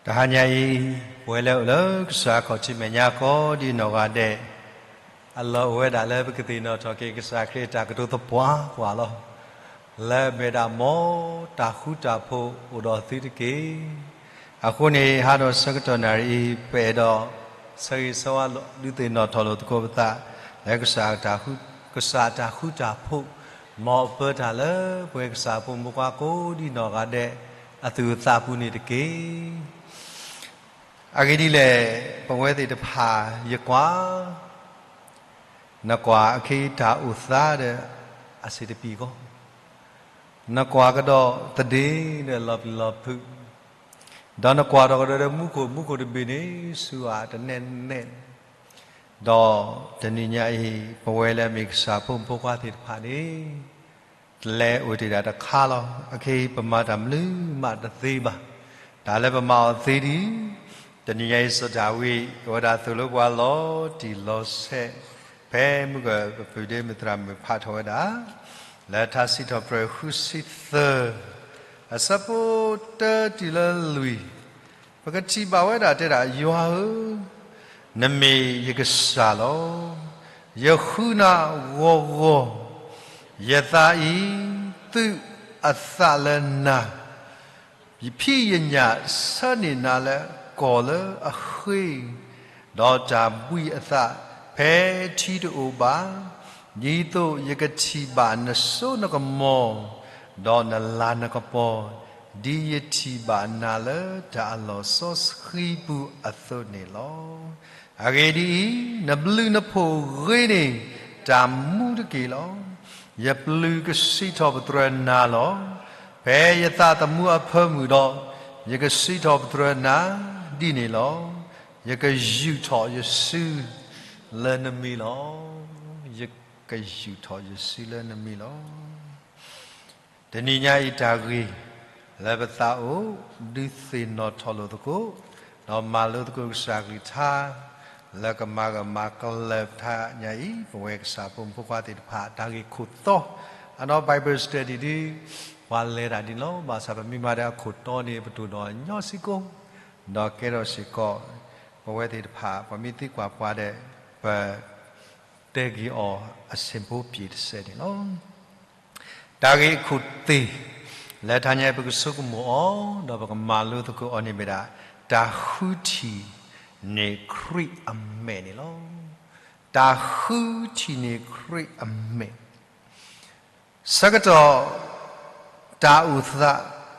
တဟါညါအံၤ ပဝဲလၢအိၣ်လၢကစၢ်ခီၣ်ထံးမဲာ်ညါကိးဒံနီၢ်ဂၤဒဲး အလီၢ်အိၣ်ဝဲဒၣ်လၢပကသ့ၣ်နီၣ်ထီၣ်က့ၤကစၢ်ခရံာ်အတၢ်ကတိၤသပှၢ်ပှၢ်လီၤ. လၢအမ့ၢ်ဒၣ်မ်တၢ်ဃူတၢ်ဖိးအိၣ်ဒီးသုတက့ၢ်. အဃိန့ၣ် ဟါဒီးဆၢကတီၢ်နၣ်ရံၣ်အံၤ ပအဲၣ်ဒိး ဆၢဂ့ၤဆၢဝါလိာ် ဒုးသ့ၣ်နီၣ်ထီၣ်လိာ်သကိးပသး လၢကစၢ်တၢ်ဃူ ကစၢ်တၢ်ဃူတၢ်ဖိး မ်အပၢတၢ်လၢပဝဲကစၢ်ဖိမုၣ်ဖိခွါကိးဒံနီၢ်ဂၤဒဲး အသူၣ်အသးပူၤန့ၣ်တက့ၢ်. အဂ့ၢ်ဒ်လဲၣ်, ပဝဲသ့ၣ်တဖၣ် ယကွၢ် နကွၢ်အခ့အံၤတၢ်အိၣ်သးဒီး အစ့ၣ်တပံၤဃီ, နကွၢ်ကဒီးသဒ့ဒီးလီၤပျံၤလီၤဖုး, ဒီးနကွၢ်ထီၣ်ကဒီးဒီးမူခိၣ်, မူခိၣ်တဘ့ၣ်န့ၣ် ဆူအတနဲၣ်နဲၣ်, ဒီးတနံၤညါအံၤ ပဝဲလၢအမ့ၢ်ကစၢ်ဖိမုၣ်ဖိခွါသ့ၣ်တဖၣ်န့ၣ် တလဲၤအိၣ်တ့ၢ်ဒၣ်တခါလီၤ. အခ့အံၤ ပမၤတၢ်မနုၤမးတသ့ဘၣ်. တၢ်လၢပမၤအီၤသ့ဒ်အံၤ, တနံၤညါအံၤ စီၤဒၤဝံး အဝဲဒၣ်သိၣ်လိပှၤလီၤတံၢ်လီၤဆဲး, ဖဲမုၢ်ကၢၢ်ပပုၢ်ဒ့မုၣ်သရၣ်မုၣ်ဖးထီၣ်ဝဲဒၣ် လၢထါစံးထီၣ်ပတြၢၤဃုဆံသၢ အဆၢဖိတၢတုၤလၢလွံၢ်, ပကထံၣ်ဘၣ်ဝဲဒၣ်တဲဒၣ်, ယွၤဧၢ, နမ့ၢ်ယကစၢ်လီၤ. ယဃုနၤဂီၤဂီၤ, ယသးအံၤသုးအသးလၢနၤ, ယဖံးယညၣ်ဆၢန့ၢ်နၤလၢကီၢ်လၢအဃ့, ဒီးတၢ်ဘှံးအသးဖဲထံတအိၣ်ဘၣ်, ဒ်သိးယကထံၣ်ဘၣ်နစိနကမီၤ, ဒီးနလၤနကပီၤ, ဒ်ယထံၣ်ဘၣ်နၤလၢတၢ်အလီၢ်စီဆှံပူၤအသိးန့ၣ်လီၤ. အဂ့ၢ်ဒ်အံၤ, နဘျုးနဖှိၣ်ဂ့ၤန့ၢ်တၢ်မူတက့ၢ်လီၤ. ယပျုၤကစံးထီၣ်ပတြၢၤနၤလီၤ. ဖဲယသးသမူအဖၢမုၢ်ဒီး, ယကစံးထီၣ်ပတြၢၤနၤဒ်န့ၣ်လီၤ. ယကယူာ်ထီၣ်ယစုလၢနမံၤလီၤ. ယကယူာ်ထီၣ်ယစုလၢနမံၤလီၤ. တနံၤညါအံၤတၢ်ဂ့ၢ်လၢပသးအိၣ်ဒုးသ့ၣ်နီၣ်ထီၣ်လိာ်သကိး, ဒီးမၤလိသကိးကစၢ်ကလုၢ်ကထါ လၢကမၤဂၢၢ်မၤကျၢၤပထါညါအံၤ ပဝဲကစၢ်ဖိမုၣ်ဖိခွါသ့ၣ်တဖၣ် တၢ်ဂ့ၢ်ခိၣ်တီ, အနီၢ် Bible study ဒ် ပှၤလဲၤတၢ်ဒ်န့ၣ်လီၤ. ဘၣ်ဆၣ်ပမ့ၢ်မၤဒီးအခိၣ်တီန့ၣ် ပတိၢ်နီၣ်ညီစ့ၢ်ကီး, ဒီးကဲထီၣ်စ့ၢ်ကီး ပဝဲသ့ၣ်တဖၣ် ပှၤမ့ၢ်သံကွၢ်ပှၤဒီး ပ တဲက့ၤအီၤအဆ့ၣ်ဖိပျ့ၤတစဲးန့ၣ်လီၤ. တၢ်ဂ့ၢ်အခိၣ်သ့ၣ် လၢတဟါညါပကဆိကမိၣ်အီၤ ဒီးပကမၤလိသကိးအီၤန့ၣ်မ့ၢ်ဒၣ် တၢ်ဃုထံၣ်န့ၢ်ခရံာ်အမဲာ်န့ၣ်လီၤ. တၢ်ဃုထံၣ်န့ၢ်ခရံာ်အမဲာ် ဆၢကတီၢ် တၢ်အိၣ်သး,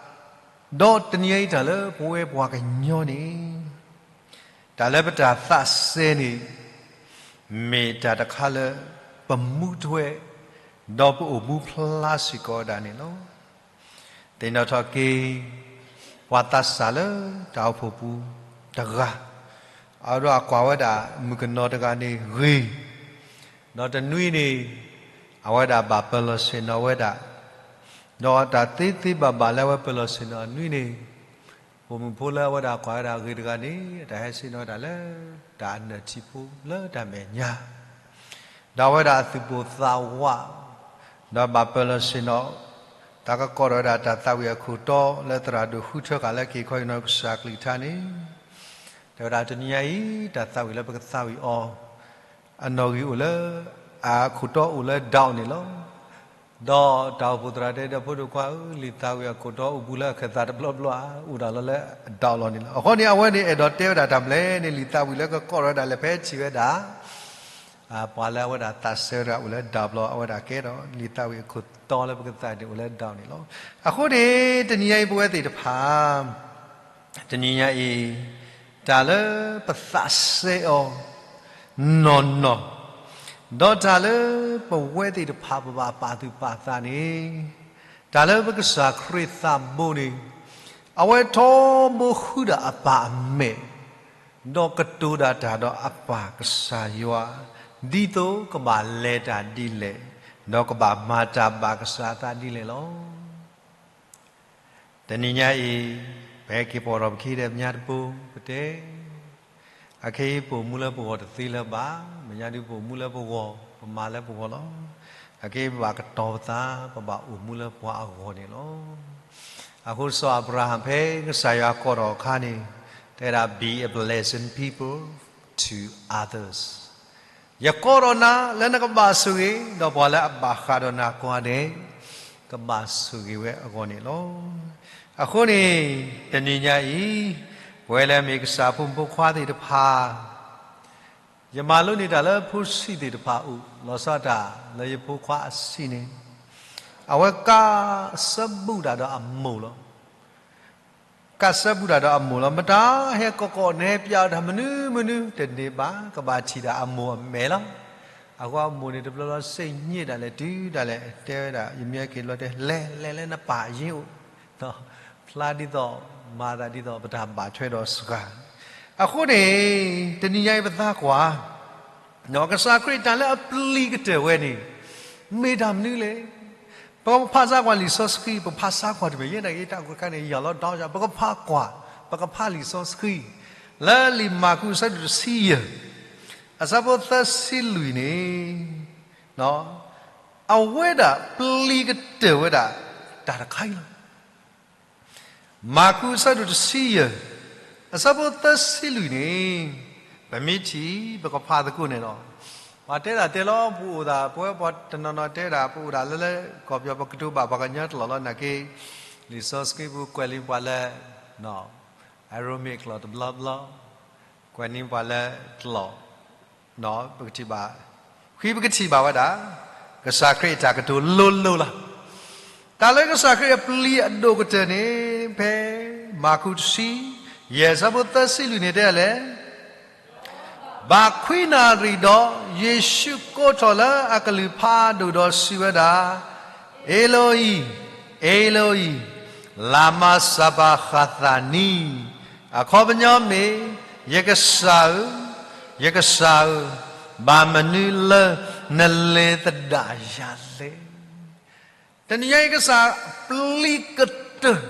ဒီးတနံၤအံၤတၢ်လၢပဝဲပှၤကညီန့ၣ် တၢ်လၢပတၢ်သးစဲန့ၣ် မ့ၢ်တၢ်တခါလၢပမူထွဲ ဒီးပအိၣ်မူဖျါစ့ၢ်ကီးဝဲဒၣ်န့ၣ်လီၤ. သ့ၣ်နီၣ်ထီၣ်က့ၤ ပှၤသးစၢ်လၢတၢ်အိၣ်ဖှိၣ်ပူၤတဂၤ, အဝဲဒၣ်အကွၢ်ဝဲဒၣ်မုၣ်ကနီၤတဂၤန့ၣ်ဂ့ၤ, ဒီးတနွံန့ၣ် အဝဲဒၣ်ဘၣ်ပၢၢ်လီၤဆ့ၣ်နီၤဝဲဒၣ်, ဒီးတၢ်သ့သ့ဘၣ်ဘၣ်လၢအဝဲပၢၢ်လီၤဆ့ၣ်နီၤအနွံန့ၣ် ပိာ်မုၣ်ဖိလၢအဝဲဒၣ်ကွၢ်ဝဲဒၣ်ဂ့ၤတဂၤန့ၣ် အတၢ်ဟဲဆ့ၣ်နီၤဝဲဒၣ်လၢ တၢ်အနၢၣ်ထံဖိလၢတၢ်မဲာ်ညါ ဒီးအဝဲဒၣ်အသူၣ်ပိၢ်သးဝး, ဒီးဘၣ်ပၢၢ်လီၤဆ့ၣ်နီၤ, တၢ်ကကိးထီၣ်ဝဲဒၣ်တၢ်သးဝံၣ်အခိၣ်တီလၢသရၣ်ဒိၣ်ဃုထၢဃာ်လၢက့ၤခီအံၤနီၢ်ကစၢ်ကလုၢ်ကထါန့ၣ်, တဲဝဲဒၣ်တနံၤညါအံၤ တၢ်သးဝံၣ်လၢပကသးဝံၣ်အီၤ အနီၣ်ဂံၢ်အိၣ်လၢ အခိၣ်တီအိၣ်လၢ doubt န့ၣ်လီၤ. ဒီးတၢ်အိၣ်ဖှိၣ်သရၣ်တဲဒီးဖိဒိၣ်ခွါဧၢ, လံာ်သးဝံၣ်အခိၣ်တီအိၣ်ဘူးလၢအခၢၣ်သးတဘျီဘျီဧါ, အိၣ်ဒၣ်လီၤလၢအ doubt လီၤန့ၣ်လီၤ. အဃိန့ၣ် အဝဲန့ၣ်အဲၣ်ဒိးတဲဝဲဒၣ်တၢ်ဘျဲၣ်န့ၣ် လံာ်သးဝံၣ်လၢကကိးထီၣ်ဝဲဒၣ်လဲာ်ဖဲထံၣ်ဝဲဒၣ် ပှၤလၢအဝဲဒၣ်သးစဲဝဲဒၣ်အိၣ်လၢ doubt ဘျီ အဝဲဒၣ်ကဲဒီး လံာ်သးဝံၣ်အခိၣ်တီလၢပကသးဝံၣ်န့ၣ်အိၣ်လၢ doubt န့ၣ်လီၤ. အဃိန့ၣ် တနံၤညါအံၤပဝဲသ့ၣ်တဖၣ် တနံၤညါအံၤ တၢ်လၢပသးစဲအီၤ နီၢ်နီၢ်, ဒီးတၢ်လၢပဝဲသ့ၣ်တဖၣ်ပဘၣ်ပာ်သူၣ်ပာ်သးန့ၣ်, တၢ်လၢပကစၢ်ခရံာ်သးဘိန့ၣ် အဝဲထီဘိဃုဒၣ်အပၢ်အမဲာ်, ဒီးကတိၤဒၣ်တၢ်ဒီးအပၢ်ကစၢ်ယွၤ, ဒ်သိးကဘၣ်လဲၤတၢ်ဒ်လဲၣ်, ဒီးကဘၣ်မၤတၢ်ဘၣ်ကစၢ်အသးဒ်လဲၣ်လီၤ. တနံၤညါအံၤ ပဟဲက့ၤပိာ်ထီၣ်ပခံဒီးမဲာ်ညါတပူၤ ပတဲ, အခဲအံၤပအိၣ်မူလၢပဂီၢ်တသ့လၢၤဘၣ်, မဲာ်ညါဒုးပအိၣ်မူလၢပဂီၢ်, ပမၤလၢပဂီၢ်လီၤ. အခဲအံၤပဘၣ်ကတီၤပသး, ပဘၣ်အိၣ်မူလၢပှၤအဂီၢ်န့ၣ်လီၤ. အဃိစီၤအၤဘြၤဟၣ်ဖဲကစၢ်ယွၤကိးထီၣ်အခါန့ၣ် တဲဒၣ် be a blessing people to others. ယကိးဒီးနၤလၢနကဘၣ်ဆိၣ်ဂ့ၤ ဒီးပှၤလၢအဘၣ်ဃးဒီးနၤကိးဂၤဒဲး ကဘၣ်ဆိၣ်ဂ့ၤဝဲအဂီၢ်န့ၣ်လီၤ. အဃိန့ၣ် တနံၤညါအံၤ ပဝဲလၢမ့ၢ်ကစၢ်ဖိမုၣ်ဖိခွါသ့ၣ်တဖၣ် ယမၤလိန့ၢ်တၢ်လၢဖိဆံးသ့ၣ်တဖၣ်အအိၣ် လီၤဆီဒၣ်တၢ်လၢယဖိခွါအဆံးန့ၣ် အဝဲကးစၢဘူၣ်တၢ်ဒီးအမိၢ်လီၤ. ကးစၢဘူၣ်တၢ်ဒီးအမိၢ်လီၤ. မတၤဟဲကိးကိးန့ၣ် ပျဲအီၤတၢ်မနုၤမနုၤတန့ၢ်ဘၣ် ကဘၣ်ထံၣ်ဒၣ်အမိၢ်အမဲာ်လီၤ. အဃိအမိၢ်န့ၣ်တဘျီလီၤ စ့ၣ်ညံးဒၣ်လဲာ် တုၤဒၣ်လဲာ် တဲဝဲဒၣ် ယမ့ၢ်က့ၤဘျီတဲ လဲၤ လဲၤလၢနပၢ်အရင်းအိၣ် ဖျါဒ်သိး မၤသးဒ်သိး ပတၢ်ဘၣ်ထွဲဒီးစှၤ. အဃိန့ၣ် တနံၤညါအံၤပသးကွၢ် ကစၢ်ခရံာ်တၢ်လၢအပျံၤကတၢၢ်ဝဲန့ၣ် မ့ၢ်တၢ်မနုၤလဲၣ်. ပကဖးစးကွၢ်လံာ်စီဆှံ ပဖးစးကွၢ်တမ့ၢ် ယဲဒၣ်ဂ့ၤတၢ်အုၣ်ခါန့ၣ် ယၤလီၤဒီးယၤ ပကဖးကွၢ် ပကဖးလံာ်စီဆှံ လၢလံာ်မၢ်ကူးအဆၢဒိၣ်တဆံယဲၢ် အဆၢဖိသၢဆံလွံၢ်န့ၣ် အဝဲဒၣ်ပျံၤကတၢၢ်ဝဲဒၣ် တၢ်တခါအံၤလီၤ. မၢ်ကူးအဆၢဒိၣ်တဆံယဲၢ် အဆၢဖိသၢဆံလွံၢ်န့ၣ် ပမ့ၢ်ထံၣ် ပကဖးသကိးန့ၣ်လီၤ. ပှၤတဲဒၣ်တဲလီၤ ပအိၣ်သး ပဝဲပှၤတနီၤနီၤတဲဒၣ် ပအိၣ်ဒၣ်လၢလၢကီၢ်ပယီၤ ပကတိၤဘၣ်ပှၤကညီတလီၢ်လီၤ နာ်က့ လံာ်စီဆှံပူၤကွဲးလံပှၤလၢ အရိမ့ၤကျိာ်တဘျီဘျီ ကွဲးန့ၢ်ပှၤလၢတလီၢ် ပကထံၣ်ဘၣ်, ဃံပကထံၣ်ဘၣ်ဝဲဒၣ် ကစၢ်ခရံာ်အတၢ်ကတိၤလိၤလိၤလီၤ. တၢ်လၢကစၢ်ခရံာ်အပျံၤအဒိၣ်ကတၢၢ်န့ၣ် ဖဲမၢ်ကူးတဆံ ယဲၢ်ဆၢဖိသၢဆံလွံၢ်န့ၣ်တဲလဲၣ်, ဘၣ်ခွံနၣ်ရံၣ်ဒီး ယ့ၣ်ၡူးကိးထီၣ်လၢအကလုၢ်ဖးဒိၣ်ဒီးစံးဝဲဒၣ်, အ့လိအံၤ, အ့လိအံၤ, လၢမၤစၤဘၤဃးသးနံ, အခီပညီမ့ၢ်, ယကစၢ်ဧၢ, ယကစၢ်ဧၢ, ဘၣ်မနုၤလၢနလဲၤသဒၣ်ယၤလဲၣ်. တနံၤညါအံၤကစၢ်ပျံၤကတၢၢ်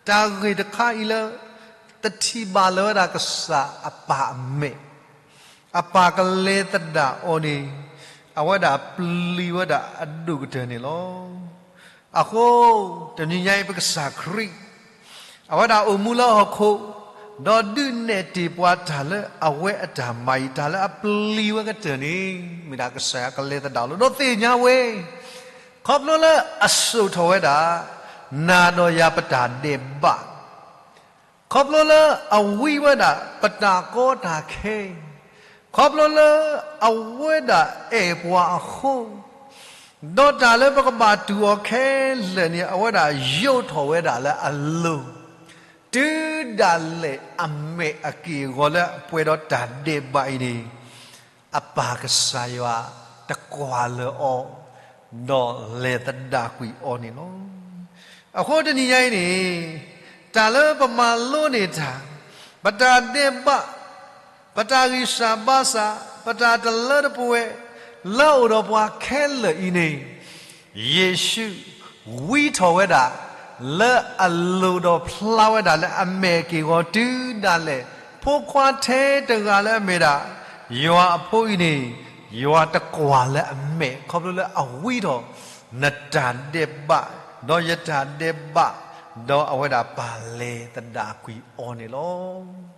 တၢ်ဂ့ၢ်တခါအံၤလၢ တထံၣ်ဘၣ်လၢၤဝဲဒၣ်ကစၢ်အပၢ်အမဲာ်, အပၢ်ကလဲၤသဒၣ်အီၤန့ၣ် အဝဲဒၣ်ပျံၤဝဲဒၣ်အဒိၣ်ကတၢၢ်န့ၣ်လီၤ. အဃိ တနံၤညါအံၤပကစၢ်ခရံာ် အဝဲဒၣ်အိၣ်မူလၢဟီၣ်ခိၣ်, ဒီးဒုးနဲၣ်တ့ၢ်ပှၤတၢ်လၢအဝဲအတၢ်မၤအံၤ တၢ်လၢအပျံၤဝဲကတၢၢ်န့ၣ် မ့ၢ်ဒၣ်ကစၢ်ယွၤကလဲၤသဒၣ်လိၤ ဒီးသ့ၣ်ညါဝဲ ခီဖျိလၢအစိာ်ထီၣ်ဝဲဒၣ် နၤဒီးယၤပတၢ်ဒဲးဘး, ခီဖျိလၢအဝံဝဲဒၣ်ပတၢ်ကီတၢ်ခဲ, ခီဖျိလၢအဝဲဒၣ်အဲၣ်ပှၤအဃိ, ဒီးတၢ်လၢပကဘၣ်တူၢ်အီၤခဲလၢာ်န့ၣ် အဝဲဒၣ်ယိးထီၣ်ဝဲဒၣ်လၢအလိၤ, တုၤဒၣ်လဲာ်အမဲာ်အက့ၢ်အဂီၤလၢအပှဲၤဒီးတၢ်ဒဲးဘးအံၤန့ၣ် အပၢ်ကစၢ်ယွၤတကွၢ်လၢၤအီၤ, ဒီးလဲၤသဒၣ်ကွံာ်အီၤန့ၣ်လီၤ. အဃိတနံၤညါအံၤန့ၣ် တၢ်လၢပမၤလိန့ၢ်တၢ်, ပတၢ်ဒဲးဘး, ပတၢ်ဂံၢ်စၢ်ဘါစၢ်, ပတၢ်တလၢတပှဲၤ, လၢအအိၣ်ဒီးပှၤခဲလၢာ်အံၤန့ၣ် ယ့ၣ်ၡူးဝံထီၣ်ဝဲဒၣ် လၢအလိၤဒီးဖျါဝဲဒၣ်လၢအမဲာ်က့ၢ်ဂီၤ တုၤဒၣ်လဲာ် ဖိခွါထဲတဂၤလၢအမ့ၢ်ဒၣ် ယွၤအဖိအံၤန့ၣ် ယွၤတကွၢ်လၢအမဲာ် ခီဖျိလၢအဝံထီၣ် နတၢ်ဒဲးဘး, ဒီးယတၢ်ဒဲးဘး, ဒီးအဝဲဒၣ်ပၢ်လဲၤသဒၣ်ကွံာ်အီၤန့ၣ်လီၤ.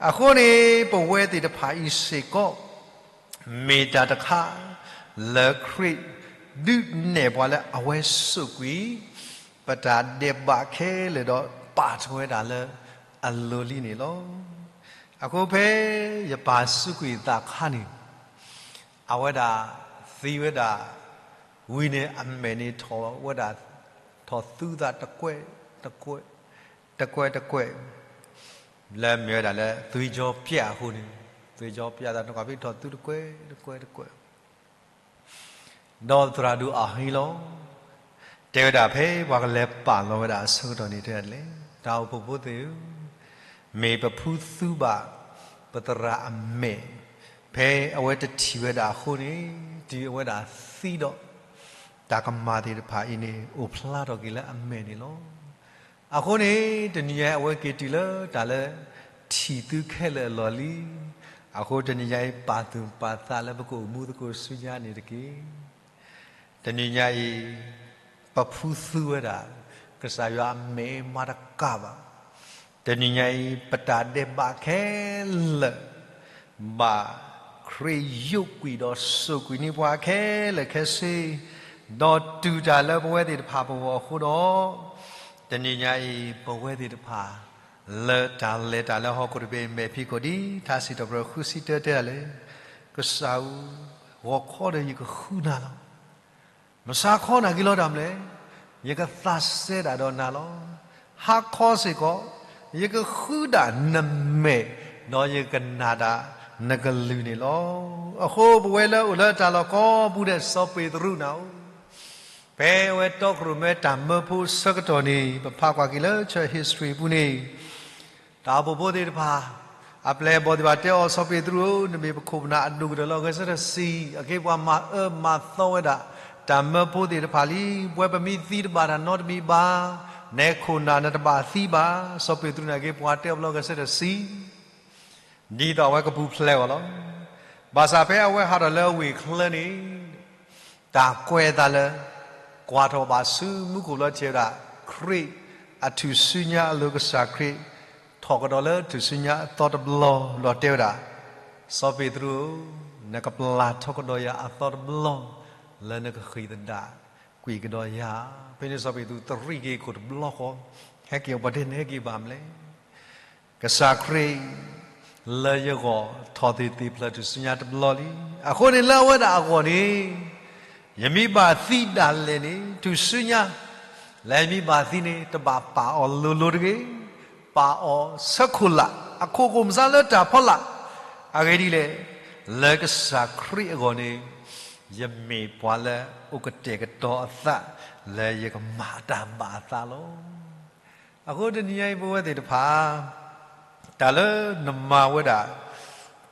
အဃိန့ၣ် ပဝဲသ့ၣ်တဖၣ်အံၤစ့ၢ်ကီး မ့ၢ်တၢ်တခါ လၢခရံာ်ဒုးနဲၣ်ပှၤလၢအဝဲစိာ်ကွံာ် ပတၢ်ဒဲးဘးခဲလၢာ်ဒီးပာ်ထွဲဝဲဒၣ်လၢအလိၤလံန့ၣ်လီၤ. အဃိဖဲယပၢ်စူးကွံာ်သးခါန့ၣ် အဝဲဒၣ်သံဝဲဒၣ် ဝံၤန့ၣ်အမဲာ်န့ၣ်ထီၣ်ဝဲဒၣ် ထီၣ်သူသးတကွဲးတကွဲး တကွဲးတကွဲး လၢမ့ၢ်ဝဲဒၣ်လၢ သွေးကြောပြတ် အဃိန့ၣ် သွေးကြောပြတ် သးနကွၢ်ဖဲထီၣ်သူတကွဲး တကွဲး တကွဲး ဒီးသရၣ်ဒိၣ်အဟ့လီၤ တဲဝဲဒၣ်ဖဲပှၤကလဲၤပာ်လီၤဝဲဒၣ်အဆၢကတီၢ်န့ၣ်တဲဒ်လဲၣ်, တၢ်အိၣ်ဖှိၣ်ဖိသ့ၣ်ဧၢ, မ့ၢ်ပဖှူသူဘၣ် ပသရၣ်အမဲာ်, ဖဲအဝဲတထံၣ်ဝဲဒၣ်အဃိန့ၣ် တုၤအဝဲဒၣ်သံဒီး တၢ်ကမၣ်သ့ၣ်တဖၣ်အံၤန့ၣ် အိၣ်ဖျါထီၣ်က့ၤလၢအမဲာ်န့ၣ်လီၤ. အဃိန့ၣ် တနံၤညါအံၤအဝဲက့ၤတုၤလၢတၢ်လၢ ထံၣ်သုခဲလၢာ်အလီၢ်လံ. အဃိတနံၤညါအံၤ ပာ်သူၣ်ပာ်သးလၢပကအိၣ်မူသကိးဆူညါန့ၣ်တက့ၢ်. တနံၤညါအံၤ ပဖှူသူဝဲဒၣ် ကစၢ်ယွၤအမဲာ်မၤတကးဘၣ်. တနံၤညါအံၤ ပတၢ်ဒဲးဘးခဲလၢာ် ဘၣ်ခရံာ်ယိးကွံာ်ဒီးစိာ်ကွံာ်န့ၢ်ပှၤခဲလၢာ်ခဲဆ့, ဒီးတူၢ်တၢ်လၢပဝဲသ့ၣ်တဖၣ်ပဂီၢ်အဃိဒီး, တနံၤညါအံၤ ပဝဲသ့ၣ်တဖၣ် လၢတၢ်လဲၤတၢ်လၢဟီၣ်ခိၣ်တဘ့ၣ်အမဲာ်ဖံးခိၣ်ဒ် ထါစံးထီၣ်ပတြၢၤဃုဆံတၢတဲဒၣ်လဲာ်, ကစၢ်ဧၢ, ဂီၤခီဒီးယကဃုနၤလီၤ. မဆါခီနာ်က့ၤလီၤတၢ်မနုၤလဲၣ်, ယကသးစဲဒၣ်ဒီးနၤလီၤ. ဟါခီစ့ၢ်ကီး ယကဃုဒၣ်နမဲာ်, ဒီးယကနာ်ဒၣ်နကလုၢ်န့ၣ်လီၤ. အဃိပဝဲလၢအိၣ်လၢတၢ်လီၢ်ကိးပူၤဒဲး စီၤပ့းတရူးနၤဧၢ, ဖဲအဝဲတီခိၣ်ရိၣ်မဲတၢ်မၢဖိအဆၢကတီၢ်န့ၣ် ပဖးကွၢ်က့ၤလၢ church history အပူၤန့ၣ် တၢ်အိၣ်ဖှိၣ်ဖိသ့ၣ်တဖၣ် အပျဲၢ်အဘီၣ်သ့ၣ်တဖၣ်တဲအီၤ စီၤပ့းတရူးဧၢ, နမ့ၢ်ပခိၣ်ပနၢ်အဒိၣ်ကတၢၢ်လၢအဂဲၤဆၢထၢၣ်ဆံး, အက့ပှၤမၤအၢမၤသီဝဲဒၣ် တၢ်မၢဖိသ့ၣ်တဖၣ်လံ. ပဝဲပမ့ၢ်သံတဘၣ်တၢ်နီတမံၤဘၣ်, နခိၣ်နၢ်နတဘၣ်သံဘၣ်. စီၤပ့းတရူးန့ၣ်က့ပှၤတဲအီၤလၢအဂဲၤဆၢထၢၣ်ဆံး ဒ်သိးအဝဲကပူၤဖျဲးအီၤလီၤ. ဘၣ်ဆၣ်ဖဲအဝဲဟးထီၣ်လၢအဝ့ၢ်ချၢန့ၣ် တၢ်ကွဲးအသးလၢ ကွၢ်ထီၣ်ဘၣ်ဆူမူခိၣ်ဘျီထံၣ်ဝဲဒၣ် ခရံာ်အထူၣ်စုညါအလိၤ ကစၢ်ခရံာ် ထီၣ်ကဒီးလၢထူၣ်စုညါအသီတဘျီ ဒီးတဲဝဲဒၣ်, စီၤပ့းတရူးဧၢ, နကပျၢ်ထီၣ်ကဒီးယၤအသီတဘျီ လၢနကဃ့ၢ်သဒၣ်ကွံာ်ကဒီးယၤ. ဖဲန့ၣ်စီၤပ့းတရူးတရံးက့ၤခိၣ်တဘျီဃီ, ဟဲက့ၤအီၤ ပှၤတဲနဟဲက့ၤဘၣ်မနုၤလဲၣ်. ကစၢ်ခရံာ် လၢယဂီၢ်ထီၣ်သ့ၣ်သ့ၣ်ဖျၢၣ်ထူၣ်စုညါတဘျီလံ. အဃိန့ၣ်လၢအဝဲဒၣ်အဂီၢ်န့ၣ် ယမ့ၢ်ဘၣ်သံဒၣ်လဲာ်န့ၣ် ထူၣ်စုညါ, လၢယမ့ၢ်ဘၣ်သံန့ၣ် တဘၣ်ပာ်အီၤလိၤလိၤတဂ့ၤ, ပာ်အီၤဆၢခိၣ်လာ်, အခိၣ်ကိၣ်မစါလၢတၢ်ဖီလာ်. အဂ့ၢ်ဒ်လဲၣ်, လၢကစၢ်ခရံာ်အဂီၢ်န့ၣ် ယမ့ၢ်ပှၤလၢအိၣ်ကတဲာ်ကတီၤအသး လၢယကမၤတၢ်ဘၣ်အသးလီၤ. အဃိတနံၤညါအံၤပဝဲသ့ၣ်တဖၣ် တၢ်လၢနမၤဝဲဒၣ်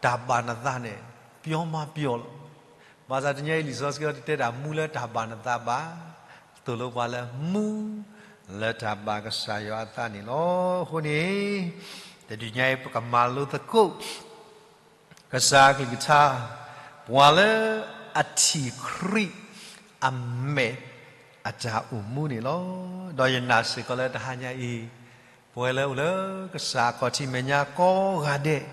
တၢ်ဘၣ်နသးန့ၣ် ပျီမးပျီလီၤ. ဘၣ်ဆၣ်တနံၤညါအံၤလံာ်စီဆှံတတဲတၢ်မူလၢတၢ်ဘၣ်နသးဘၣ်, သိၣ်လိပှၤလၢမူ လၢတၢ်ဘၣ်ကစၢ်ယွၤအသးန့ၣ်လီၤ. အဃိန့ၣ် တနံၤညါအံၤပကမၤလိသကိး ကစၢ်အကလုၢ်ကထါ, ပှၤလၢအထံၣ်ခရံာ်အမဲာ် အတၢ်အိၣ်မူန့ၣ်လီၤ. ဒီးယနာ်စ့ၢ်ကီးလၢတဟါညါအံၤ ပဝဲလၢအိၣ်လၢကစၢ်အခီၣ်ထံးမဲာ်ညါကိးဂၤဒဲး,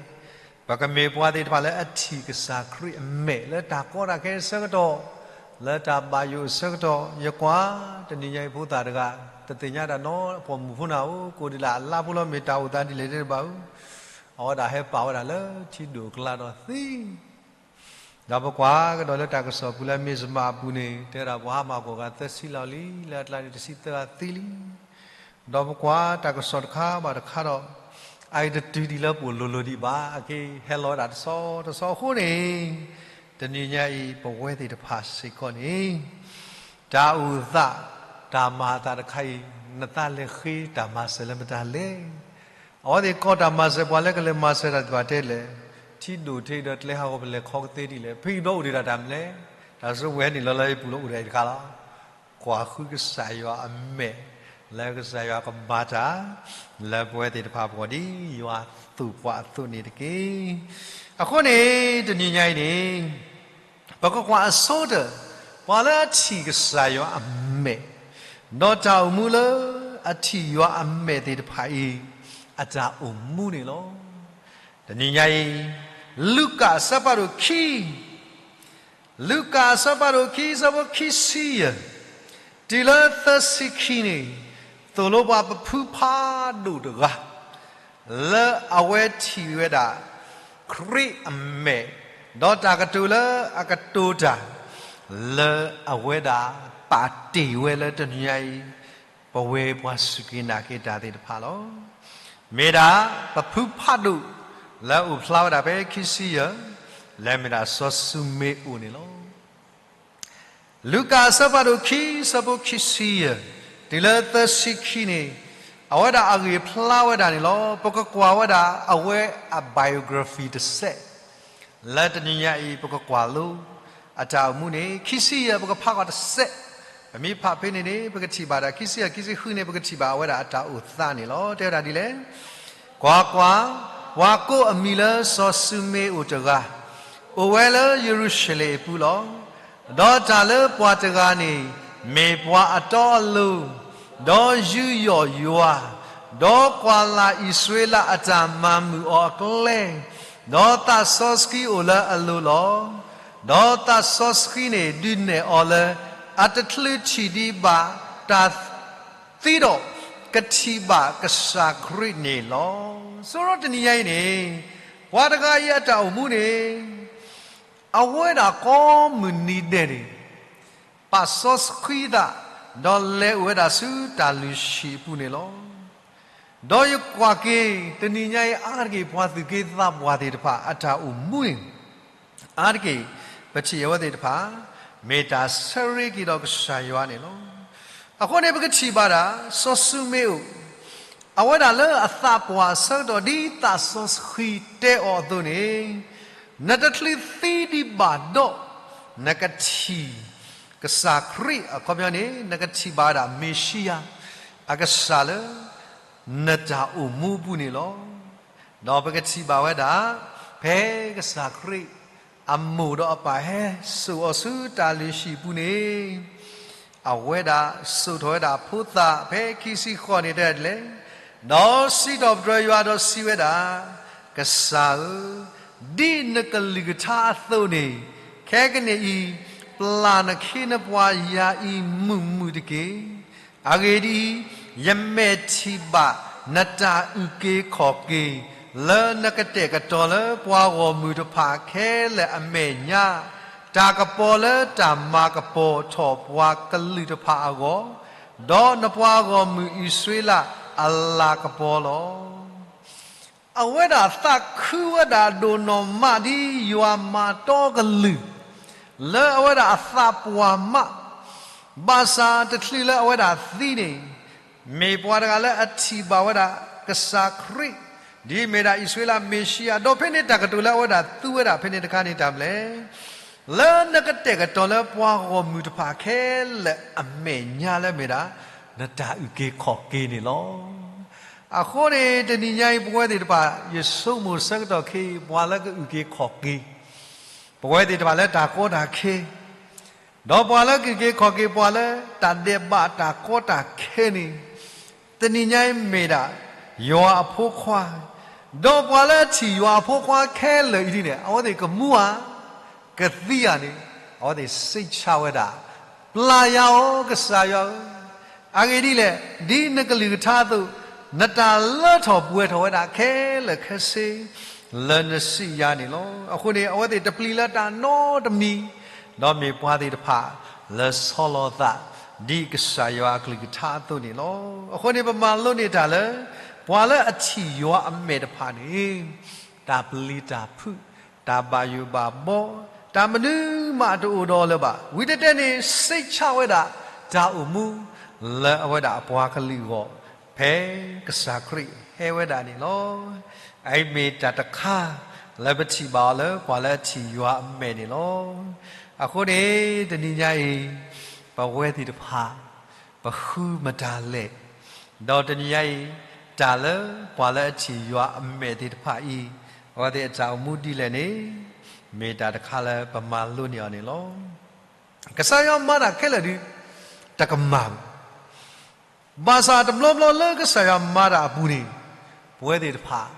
ပကမ့ၢ်ပှၤသ့ၣ်တဖၣ်လၢအထံၣ်ကစၢ်ခရံာ်အမဲာ် လၢတၢ်ကီတၢ်ခဲအဆၢကတီၢ်, လၢတၢ်ဘၣ်ယိၣ်အဆၢကတီၢ်, ယကွၢ် တနံၤညါအံၤဖိသၣ်တဂၤ တသ့ၣ်ညါတၢ်နီတပီၢ်မုၢ်ဖိနၤဧိၤ, ကိးဒံးလၢအလါဖိလီၤ မ့ၢ်တၢ်အိၣ်သးဒ်လဲၣ်တဲတဘၣ်ဧိၤ, အဝဲဒၣ်ဟဲပာ်ဝဲဒၣ်လၢထံဒိၣ်အကျါဒီးသံ ဒီးပကွၢ်ကဒီးလၢတၢ်ကစီၣ်ပူၤလၢ Myanmar အပူၤန့ၣ် တဲဝဲဒၣ်ပှၤဟါမၢ်ကီၢ်ဂၤသၢဆံလီၤလံ, လၢအကျါန့ၣ်တဆံသၢဂၤသံလံ. ဒီးပကွၢ်တၢ်ကစီၣ်တခါဘၣ်တခါဒီး အအံၤတတုၤဒံးလၢပအိၣ်လိၤလိၤဒံးဘၣ်, အက့ဟဲလီၤဝဲဒၣ်တဆီတဆီအဃိန့ၣ်, တနံၤညါအံၤပဝဲသ့ၣ်တဖၣ်စ့ၢ်ကီးန့ၣ် တၢ်အိၣ်သး တၢ်မၤအသးတခါအံၤ နသးလဲၤဃ့တၢ်မၤစၢၤလၢမတၤလဲၣ်. အဝဲသ့ၣ်ကိးတၢ်မၤစၢၤပှၤလၢကလဲၤမၤစၢၤတၢ်သ့ၣ်တဖၣ်တဲလဲၣ်, ထံဒိၣ်ထံဒီးကျဲဟးဂီၤပလဲၤခီကသ့ဒ်လဲၣ်, ဖဲအံၤဒီးအိၣ်ဒံးတၢ်တၢ်မနုၤလဲၣ်, တၢ်စၢဝဲန့ၣ်လီၤလၢယပူၤလၢအိၣ်ဒံးတခါလီၤ. ကွၢ်ဃုကစၢ်ယွၤအမဲာ် လၢကစၢ်ယွၤကမၤတၢ် လၢပဝဲသ့ၣ်တဖၣ်ပဂီၢ်ဒ်ယွၤသိၣ်ပှၤအသိးန့ၣ်တက့ၢ်. အဃိန့ၣ် တနံၤညါအံၤန့ၣ် ပကကွၢ်အဆိကတၢၢ် ပှၤလၢအထံၣ်ကစၢ်ယွၤအမဲာ် ဒီးတၢ်အိၣ်မူလၢအထံၣ်ယွၤအမဲာ်သ့ၣ်တဖၣ်အံၤ အတၢ်အိၣ်မူန့ၣ်လီၤ. တနံၤညါအံၤ လူၤကၣ်အဆၢဖးဒိၣ်ခံ လူၤကၣ်အဆၢဖးဒိၣ်ခံ အဆၢဖိခံဆံယဲၢ် တုၤလၢသၢဆံခံန့ၣ် သိၣ်လိပှၤပဖုဖးဒိၣ်တဂၤ လၢအဝဲထံၣ်ဝဲဒၣ် ခရံာ်အမဲာ် ဒီးတၢ်ကတိၤလၢအကတိၤတၢ် လၢအဝဲဒၣ်ပာ်တ့ၢ်ဝဲလၢတနံၤညါအံၤ ပဝဲပှၤစူၢ်က့ၤနာ်က့ၤတၢ်သ့ၣ်တဖၣ်လီၤ. မ့ၢ်ဒၣ်ပဖုဖးဒိၣ် လၢအအိၣ်ဖျါဝဲဒၣ်ဖဲခံဆံယဲၢ် လၢမ့ၢ်ဒၣ်စီၤၡူမ့ၤအိၣ်န့ၣ်လီၤ. လူၤကၣ်အဆၢဖးဒိၣ်ခံ အဆၢဖိခံဆံယဲၢ် တုၤလၢသၢဆံခံန့ၣ် အဝဲဒၣ်အဂံၢ်အဖျါဝဲဒၣ်န့ၣ်လီၤ. ပကကွၢ်ဝဲဒၣ်အဝဲအ biography တစဲး လၢတနံၤညါအံၤ ပကကွၢ်လိ အတၢ်အိၣ်မူန့ၣ် ခံဆံယဲၢ် ပကဖးကွၢ်တစဲး, ပမ့ၢ်ဖးဖဲန့ၣ်န့ၣ် ပကထံၣ်ဘၣ်ဒၣ် ခံဆံယဲၢ် ခံဆံဃုန့ၣ် ပကထံၣ်ဘၣ်အဝဲဒၣ်အတၢ်အိၣ်သးန့ၣ်လီၤ. တဲဝဲဒၣ်ဒ်လဲၣ်, ကွၢ်ကွၢ်, ပှၤကိးအမံၤလၢစီၤၡူမ့ၤအိၣ်တဂၤ အိၣ်ဝဲလၢယရူၤၡလ့ၣ်အပူၤလီၤ. ဒီးတၢ်လၢပှၤတဂၤန့ၣ် မ့ၢ်ပှၤအတီအလိၤ, ဒီးယူးယီၣ်ယွၤ, ဒီးကွၢ်လၢ်အံၣ်စရ့လးအတၢ်မၤမုာ်အီၤအကျဲ, ဒီးသးစီဆှံအိၣ်လၢအလိၤလီၤ. ဒီးသးစီဆှံန့ၣ်ဒုးနဲၣ်အီၤလၢ အတချုးထံၣ်ဒံးဘၣ်တၢ်သံဒီး ကထံၣ်ဘၣ်ကစၢ်ခရံာ်န့ၣ်လီၤ. ဆိဒီးတနံၤညါအံၤန့ၣ် ပှၤတဂၤအံၤအတၢ်အိၣ်မူန့ၣ် အဝဲဒၣ်ကိးမုၢ်နံၤဒဲးန့ၣ် ပာ်စီဆှံသး, ဒီးလဲၤအိၣ်ဝဲဒၣ်ဆူတၢ်လုၢ်ဟံၣ်အပူၤန့ၣ်လီၤ. ဒီးယကွၢ်က့ၤ တနံၤညါအံၤအါတက့ၢ် ပှၤသူၣ်က့သးပှၢ်သ့ၣ်တဖၣ် အတၢ်အိၣ်မူန့ၣ် အါတက့ၢ် ပထံၣ်အဝဲသ့ၣ်တဖၣ် မ့ၢ်တၢ်ဆၢရ့က့ၤဒီးကစၢ်ယွၤန့ၣ်လီၤ. အဃိန့ၣ် ပကထံၣ်ဘၣ်ဒၣ် စီၤၡူမ့အိၣ် အဝဲဒၣ်လၢအသးပှၢ်အဆၢကတီၢ် ဒ်သးစီဆှံတဲအီၤအသိးန့ၣ်, နတချုးသံဒံးဘၣ်ဒီး နကထံၣ်ကစၢ်ခရံာ်, အခီပညီန့ၣ် နကထံၣ်ဘၣ်ဝဲဒၣ်မ့ၤၡံယၤ အကစၢ်လၢ နတၢ်အိၣ်မူပူၤန့ၣ်လီၤ. ဒီးပကထံၣ်ဘၣ်ဝဲဒၣ် ဖဲကစၢ်ခရံာ် အမိၢ်ဒီးအပၢ်ဟဲစိာ်အီၤဆူတၢ်လုၢ်ဟံၣ်ပူၤန့ၣ် အဝဲဒၣ်စိာ်ထီၣ်ဝဲဒၣ်ဖိသၣ် ဖဲခံဆံဃိးန့ၣ်တဲဒ်လဲၣ်, ဒီးစံးထီၣ်ပတြၢၤယွၤဒီးစံးဝဲဒၣ်, ကစၢ်ဧၢ, ဒ်နကလုၢ်ကထါအသိးန့ၣ်, ခဲကနံၣ်အံၤ ပျၢ်နခ့နပှၤယၤအံၤမုာ်မုာ်တက့ၢ်. အဂ့ၢ်ဒ်အံၤ, ယမဲာ်ထံၣ်ဘၣ်နတၢ်အုၣ်က့ၤခီၣ်က့ၤ လၢနကတဲာ်ကတီၤလၢပှၤဂီၢ်မုၢ်တဖၣ်ခဲလၢာ်အမဲာ်ညါ, တၢ်ကပီၤလၢတၢ်မၤကပီၤထီၣ်ပှၤကလုာ်တဖၣ်အဂီၢ်, ဒီးနပှၤဂီၢ်မုၢ်အံၣ်စရ့လးအလၤကပီၤလီၤ. အဝဲဒၣ်သးခုဝဲဒၣ်ဒိၣ်နီၢ်မးဒ်ယွၤမၤတီကလုၢ် လၢအဝဲဒၣ်အသးပှၢ်မး, ဘၣ်ဆၣ်တချုးလၢအဝဲဒၣ်သံန့ၣ်, မ့ၢ်ပှၤတဂၤလၢအထံၣ်ဘၣ်ဝဲဒၣ်ကစၢ်ခရံာ်, ဒ်မ့ၢ်ဒၣ်အံၣ်စရ့လးမ့ၤၡံယၤ, ဒီးဖဲန့ၣ်တၢ်ကတိၤလၢအဝဲဒၣ်သူဝဲဒၣ်ဖဲန့ၣ်တခါန့ၣ်တၢ်မနုၤလဲၣ်, လၢနကတဲာ်ကတီၤလၢပှၤဂီၢ်မုၢ်တဖၣ်ခဲလၢာ်အမဲာ်ညါလၢမ့ၢ်ဒၣ် နတၢ်အုၣ်က့ၤခီၣ်က့ၤန့ၣ်လီၤ. အဃိန့ၣ် တနံၤညါအံၤပဝဲသ့ၣ်တဖၣ် ယဆိကမိၣ်ဆၢကတီၢ်ခဲအံၤ ပှၤလၢကအုၣ်က့ၤခီၣ်က့ၤ ပဝဲသ့ၣ်တဖၣ်လၢတၢ်ကီတၢ်ခဲ ဒီးပှၤလၢကအုၣ်က့ၤခီၣ်က့ၤပှၤလၢတၢ်ဒဲးဘးတၢ်ကီတၢ်ခဲန့ၣ်, တနံၤညါအံၤမ့ၢ်ဒၣ် ယွၤအဖိခွါ, ဒီးပှၤလၢအထံၣ်ယွၤအဖိခွါခဲလၢာ်အံၤဒ်န့ၣ် အဝဲသ့ၣ်ကမူဧါ, ကသံဧါန့ၣ်, အဝဲသ့ၣ်စိတ်ချဝဲဒၣ်, ပျၢ်ယၤအီၤ ကစၢ်ယွၤဧၢ, အဂ့ၢ်ဒ်လဲၣ်, ဒ်နကလုၢ်ကထါအသိး, နတၢ်လၢထီၣ်ပှဲၤထီၣ်ဝဲဒၣ်ခဲလၢာ်ခဲဆ့ လၢနစုယၤန့ၣ်လီၤ. အဃိန့ၣ် အဝဲသ့ၣ်တပျံၤလၢတၢ်နီတမံၤ, ဒီးမ့ၢ်ပှၤသ့ၣ်တဖၣ်လၢဆီလီၤသး ဒ်ကစၢ်ယွၤအကလုၢ်ကထါအသိးန့ၣ်လီၤ. အဃိန့ၣ် ပမၤလိန့ၢ်တၢ်လၢ ပှၤလၢအထံၣ်ယွၤအမဲာ်တဖၣ်န့ၣ် တၢ်ပျံၤတၢ်ဖုး, တၢ်ဘၣ်ယိၣ်ဘၣ်ဘီ, တၢ်မနုၤမးတအိၣ်ဒီးလၢၤဘၣ်. ဝံၤတဲတဲန့ၣ် စိတ်ချဝဲဒၣ် တၢ်အိၣ်မူ လၢအဝဲဒၣ်အပှၤကလုာ်အဂီၢ် ဖဲကစၢ်ခရံာ်ဟဲဝဲဒၣ်န့ၣ်လီၤ. အအံၤမ့ၢ်တၢ်တခါ လၢပထံၣ်ဘၣ်အီၤလၢပှၤလၢအထံၣ်ယွၤအမဲာ်န့ၣ်လီၤ. အဃိန့ၣ် တနံၤညါအံၤ ပဝဲသ့ၣ်တဖၣ် ပဃုမတၤလဲၣ်, ဒီးတနံၤညါအံၤ တၢ်လၢပှၤလၢအထံၣ်ယွၤအမဲာ်သ့ၣ်တဖၣ်အံၤ အဝဲသ့ၣ်အတၢ်အိၣ်မူဒ်လဲၣ်န့ၣ် မ့ၢ်တၢ်တခါလၢပမၤလိန့ၢ်အီၤန့ၣ်လီၤ. ကစၢ်ယွၤမၤတၢ်ခဲလၢာ်ဒီး တကမၣ်ဘၣ်. ဘၣ်ဆၣ်တဘျီဘျီလၢကစၢ်ယွၤမၤတၢ်အပူၤန့ၣ် ပဝဲသ့ၣ်တဖၣ်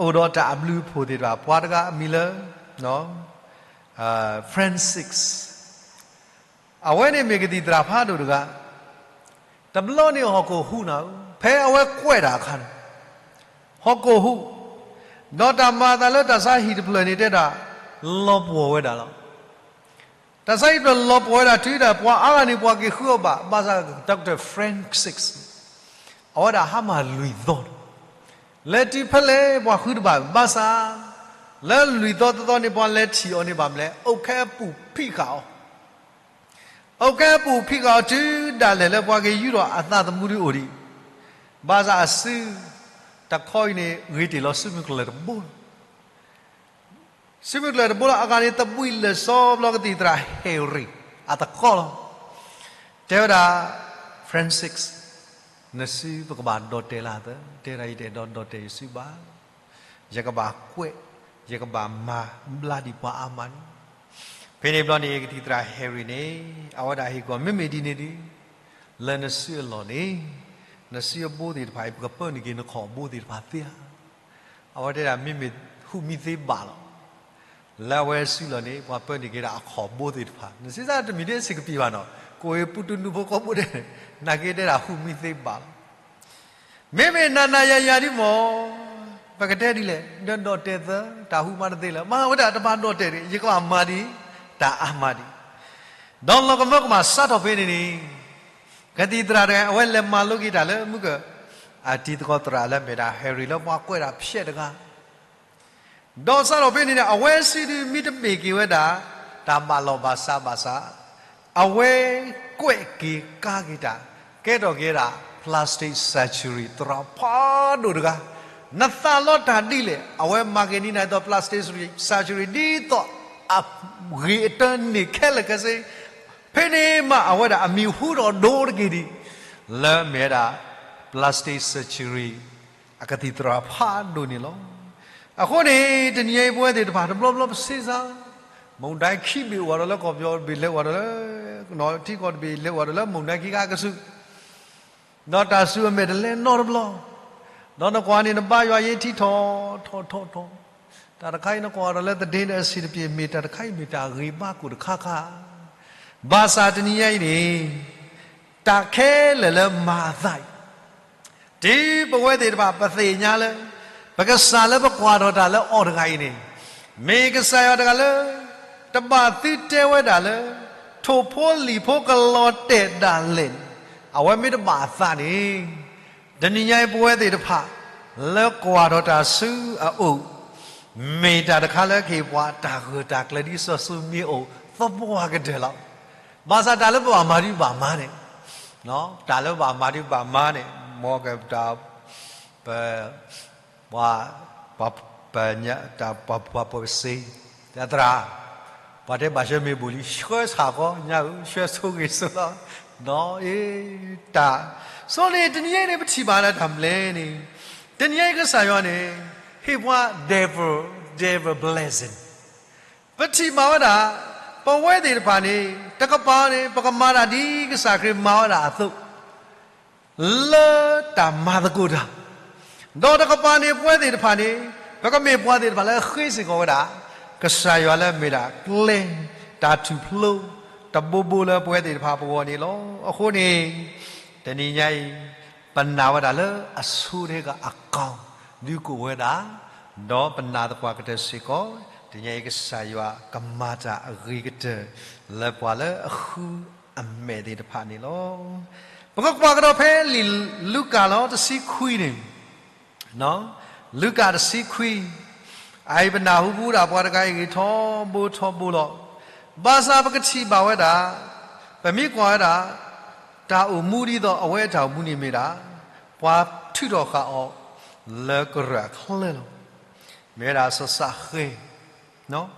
အိၣ်ဒီးတၢ်အဘျုးအဖှိၣ်သ့ၣ်တဖၣ် ပှၤတဂၤအမံၤလၢ Francis အဝဲန့ၣ်မ့ၢ်ကသံၣ်သရၣ်ဖးဒိၣ်တဂၤ, တဘျီန့ၣ်ဟီၣ်ခိၣ်ဟူးနၤဧၢ, ဖဲအဝဲကွဲးတၢ်အခါန့ၣ် ဟီၣ်ခိၣ်ဟူး, ဒီးတၢ်မၤအသးလၢတၢ်ဆါဟံၣ်တဖျၢၣ်န့ၣ်တဲဒၣ် လီၤပှီၢ်ဝဲဒၣ်လီၤ. တၢ်ဆါဟံၣ်တဖျၢၣ်လီၤပှီၢ်ဝဲဒၣ်တုၤဒၣ်ပှၤအါဂၤန့ၣ် ပှၤက့ၤဃုအီၤဘၣ်, ဘၣ်ဆၣ် Doctor Francis အဝဲဒၣ်ဟါမၢ်လွံၢ်သီန့ၣ် လဲၤတုၤဖဲလဲၣ်ပှၤဃုတဘၣ်, ဘၣ်ဆၣ် လၢလွံၢ်သီသီသီန့ၣ် ပှၤလဲၤထံၣ်အီၤန့ၣ်ဘၣ်မနုၤလဲၣ်, အိၣ်ခဲအပူၤဖံးဃာ်အီၤ, အိၣ်ခဲအပူၤဖံးဃာ်အီၤတုၤဒၣ်လဲာ်လၢပှၤက့ၤယူၢ်ထီၣ်အသးသမူဒ်အိၣ်ဒံး, ဘၣ်ဆၣ်အစု တခီအံၤန့ၣ် ဂ့ၤတ့ၢ်လီၤစုမုၢ်ကျၢၢ်တဘိလီၤ. စုမုၢ်ကျၢၢ်တဘိလီၤ. အဂၤန့ၣ် သဘှံးလၢာ်စီဘျီကသံၣ်သရၣ်ဟဲရ့ၣ် အသကိးလီၤ. တဲဝဲဒၣ် Francis, နစုပကဘၣ်ဒီၣ်တဲာ်လၢသၢ, တဲဒၣ် ယတအဲၣ်ဒိးဒီၣ်တဲာ်ယစုဘၣ်, ယကဘၣ်ကွဲး, ယကဘၣ်မၤဘျါဒံးပှၤအါမးန့ၣ်. ဖဲန့ၣ်ဘျီန့ၣ် ကသံၣ်သရၣ်ဟဲရ့ၣ်န့ၣ် အဝဲဒၣ်ဟ့ၣ်ကွၢ် မ့မ့ၢ်ဒ်န့ၣ်ဒီး လၢနစုအလီၢ်န့ၣ် နစုအဘိသ့ၣ်တဖၣ်အံၤ ပကပၢနုာ်က့ၤနခီၣ်ဘိသ့ၣ်တဖၣ်သ့ဧါ. အဝဲတဲဒၣ် မ့မ့ၢ်ဟူးမံသ့ဘၣ်လီၤ. လၢအဝဲစုလီၤန့ၣ် ပှၤပၢနုာ်က့ၤဒၣ်အခီၣ်ဘိသ့ၣ်တဖၣ် နစံးစၢ်တမံၤဒ်စ့ၢ်ကပံာ်ဘၣ်နီၤ ကိးဝဲပူတူနူဖိကိးဘိဒဲး နာ်က့တဲဒၣ်ဟူးမံသ့ဘၣ်လီၤ. မ့မ့ၢ်နၤနၤယၤယၤဒ်မီၢ် ပကတဲဒ်လဲၣ် ဒီးဒီၣ်တဲာ်သၢ တၢ်ဟူးမးတသ့လၢၤ မၤဝဲဒၣ်တဘၣ်ဒီၣ်တဲာ်န့ၣ် ယကဘၣ်မၤဒံး တၢ်အါမးဒံး ဒီးလီၤကမၢကမၣ်စးထီၣ်ဖဲန့ၣ်န့ၣ် ကသံၣ်သရၣ်တဂၤ အဝဲလဲၤမၤလိက့ၤတၢ်လၢမုၢ်က အတံၤသကိးသရၣ်လၢမ့ၢ်ဒၣ် Harry လၢပှၤကွဲးတၢ်ဖျဲးတဂၤ ဒီးစးထီၣ်ဖဲန့ၣ်န့ၣ် အဝဲစုဒုးမ့ၢ်တမ့ၢ်က့ၤဝဲဒၣ် တၢ်ဘၣ်လီၢ်ဘၣ်စးဘၣ်ဆၣ် အဝဲကွဲးက့ၤကါက့ၤတၢ် ကဲထီၣ်က့ၤဒၣ် plastic surgery သရၣ်ဖးဒိၣ်တဂၤ နသးလီတၢ်ဒ်လဲၣ် အဝဲမၤက့ၤန့ၢ်နၤဒ်သိး plastic surgery ဒ်သိး အဂ့ၤအတၢန့ၢ်ခဲလၢာ်ခဲဆ့ ဖဲန့ၣ်မးအဝဲဒၣ်အမံၤဟူထီၣ်ဒိတက့ၢ်ဒံး လၢမ့ၢ်ဝဲဒၣ် plastic surgery အကသံၣ်သရၣ်ဖးဒိၣ်န့ၣ်လီၤ. အဃိန့ၣ် တနံၤအံၤပဝဲသ့ၣ်တဖၣ်တဘျီဘျီပစ့စါ မုၢ်ဒၣ်ခံဘ့ၣ်အိၣ်ဒီးလၢကီၢ်ပယီၤတဘ့ၣ်လဲၤအိၣ်ဒီးလၢ ထံကီၢ်တဘ့ၣ်လဲၤအိၣ်ဒီးလၢမုၢ်ဒၣ်ခံခါအကဆူး ဒီးတၢ်စူၤအမဲာ်တလဲၤနီတဘျီ, ဒီးနကွၢ်န့ၣ် နဘါယွၤယ့ထံထီၣ်ထီၣ်ထီၣ်ထီၣ်, တၢ်တခါအံၤနကွၢ်ဒီးလၢသဒ့ဒီးအဆံးတပျ့ၤ မ့ၢ်တၢ်တခါအံၤမ့ၢ်တၢ်ဂ့ၤဘၣ်ကိၣ်တခါခါ, ဘၣ်ဆၣ်တနံၤညါအံၤန့ၣ် တၢ်ခဲလၢာ်လၢမၤအသးအံၤ တုၤပဝဲသ့ၣ်တဖၣ်ပသ့ၣ်ညါလၢ ပကစၢ်လၢပကွၢ်ထီၣ်တၢ်လၢအီၤတဂၤအံၤန့ၣ် မ့ၢ်ကစၢ်ယွၤတဂၤလၢ တဘၣ်သုတဲဝဲဒၣ်လၢ ထိၣ်ဖိလံၣ်ဖိကလီၤတဲာ်ဒၣ်လဲာ်န့ၣ် အဝဲမ့ၢ်တဘၣ်အသးန့ၣ် တနံၤညါအံၤပဝဲသ့ၣ်တဖၣ် လၢကွၢ်ထီၣ်တၢ်ဆူအအိၣ် မ့ၢ်တၢ်တခါလၢကဟ့ၣ်ပှၤတၢ်ဂၢၢ်တၢ်ကျၢၤဒ်စီၤၡူမံအိၣ် သပှၢ်ကတၢၢ်လီၤ. ဘၣ်ဆၣ်တၢ်လၢပဘၣ်မၤဒုးဘၣ်မၤန့ၣ်, တၢ်လၢပဘၣ်မၤဒုးဘၣ်မၤန့ၣ် မ်က ပ ပှၤ ပှၤ ပှၤ ပှၤပှၤပှၤပှၤစ့ တၢ်သရၣ် ပှၤတဲဘၣ်ဆှၢမ့ၢ်ဘူးလံ ဆှၢဆၣ်ဃီညါဧၢ ဆှၢဆိဂ့ၤဆိလီၤ နီၢ်အ့ တၢ် ဆိန့ၣ် တနံၤအံၤန့ၣ် ပထံၣ်ဘၣ်လၢတၢ်မနုၤလဲၣ်န့ၣ် တနံၤအံၤကစၢ်ယွၤန့ၣ် ဟ့ၣ်ပှၤ devil, devil blessing ပထံၣ်ဘၣ်ဝဲဒၣ် ပဝဲသ့ၣ်တဖၣ်န့ၣ် တကပၤန့ၣ် ပကမၤတၢ်ဒ်ကစၢ်ခရံာ်မၤဝဲဒၣ်အသိး လၢတၢ်မၤသကိးတၢ်, ဒီးတကပၤန့ၣ် ပဝဲသ့ၣ်တဖၣ်န့ၣ် ပကမ့ၢ်ပှၤသ့ၣ်တဖၣ်လၢအဃ့စ့ၢ်ကီးဝဲဒၣ် ကစၢ်ယွၤလၢအမ့ၢ်ဒၣ်ကျဲ တၢ်ထူၣ်ဖျိ တဘိဘိလၢပဝဲသ့ၣ်တဖၣ်ပဂီၢ်န့ၣ်လီၤ. အဃိန့ၣ် တနံၤညါအံၤ ပနာ်ဝဲဒၣ်လၢအဆိတဂၤအကီၢ် ဒုးကိးဝဲဒၣ်, ဒီးပနာ်သပှၢ်ကတၢၢ်စ့ၢ်ကီး တနံၤညါအံၤကစၢ်ယွၤကမၤတၢ်အဂ့ၤကတၢၢ် လၢပှၤလၢအဃုအမဲာ်သ့ၣ်တဖၣ်န့ၣ်လီၤ. ပကကွၢ်ကဒီးဖဲလံာ်လူၤကၣ်လီၤတဆံခွံန့ၣ် လူၤကၣ်တဆံခွံ, အအံၤပနၢ်ဟူဘူးဒၣ်ပှၤတဂၤအံၤဂ့ၤထီဘိထီဘိလီၤ. ဘၣ်ဆၣ်ပကထံၣ်ဘၣ်ဝဲဒၣ်, ပမ့ၢ်ကွၢ်ဝဲဒၣ် တၢ်အိၣ်မူဒ်သိးအဝဲအတၢ်အိၣ်မူန့ၣ်မ့ၢ်ဒၣ် ပှၤထုးထီၣ်ဃာ်အီၤလၢကရၢၢ်အချၢလီၤ. မ့ၢ်ဝဲဒၣ်စီၤၡဃဲၤ စီၤ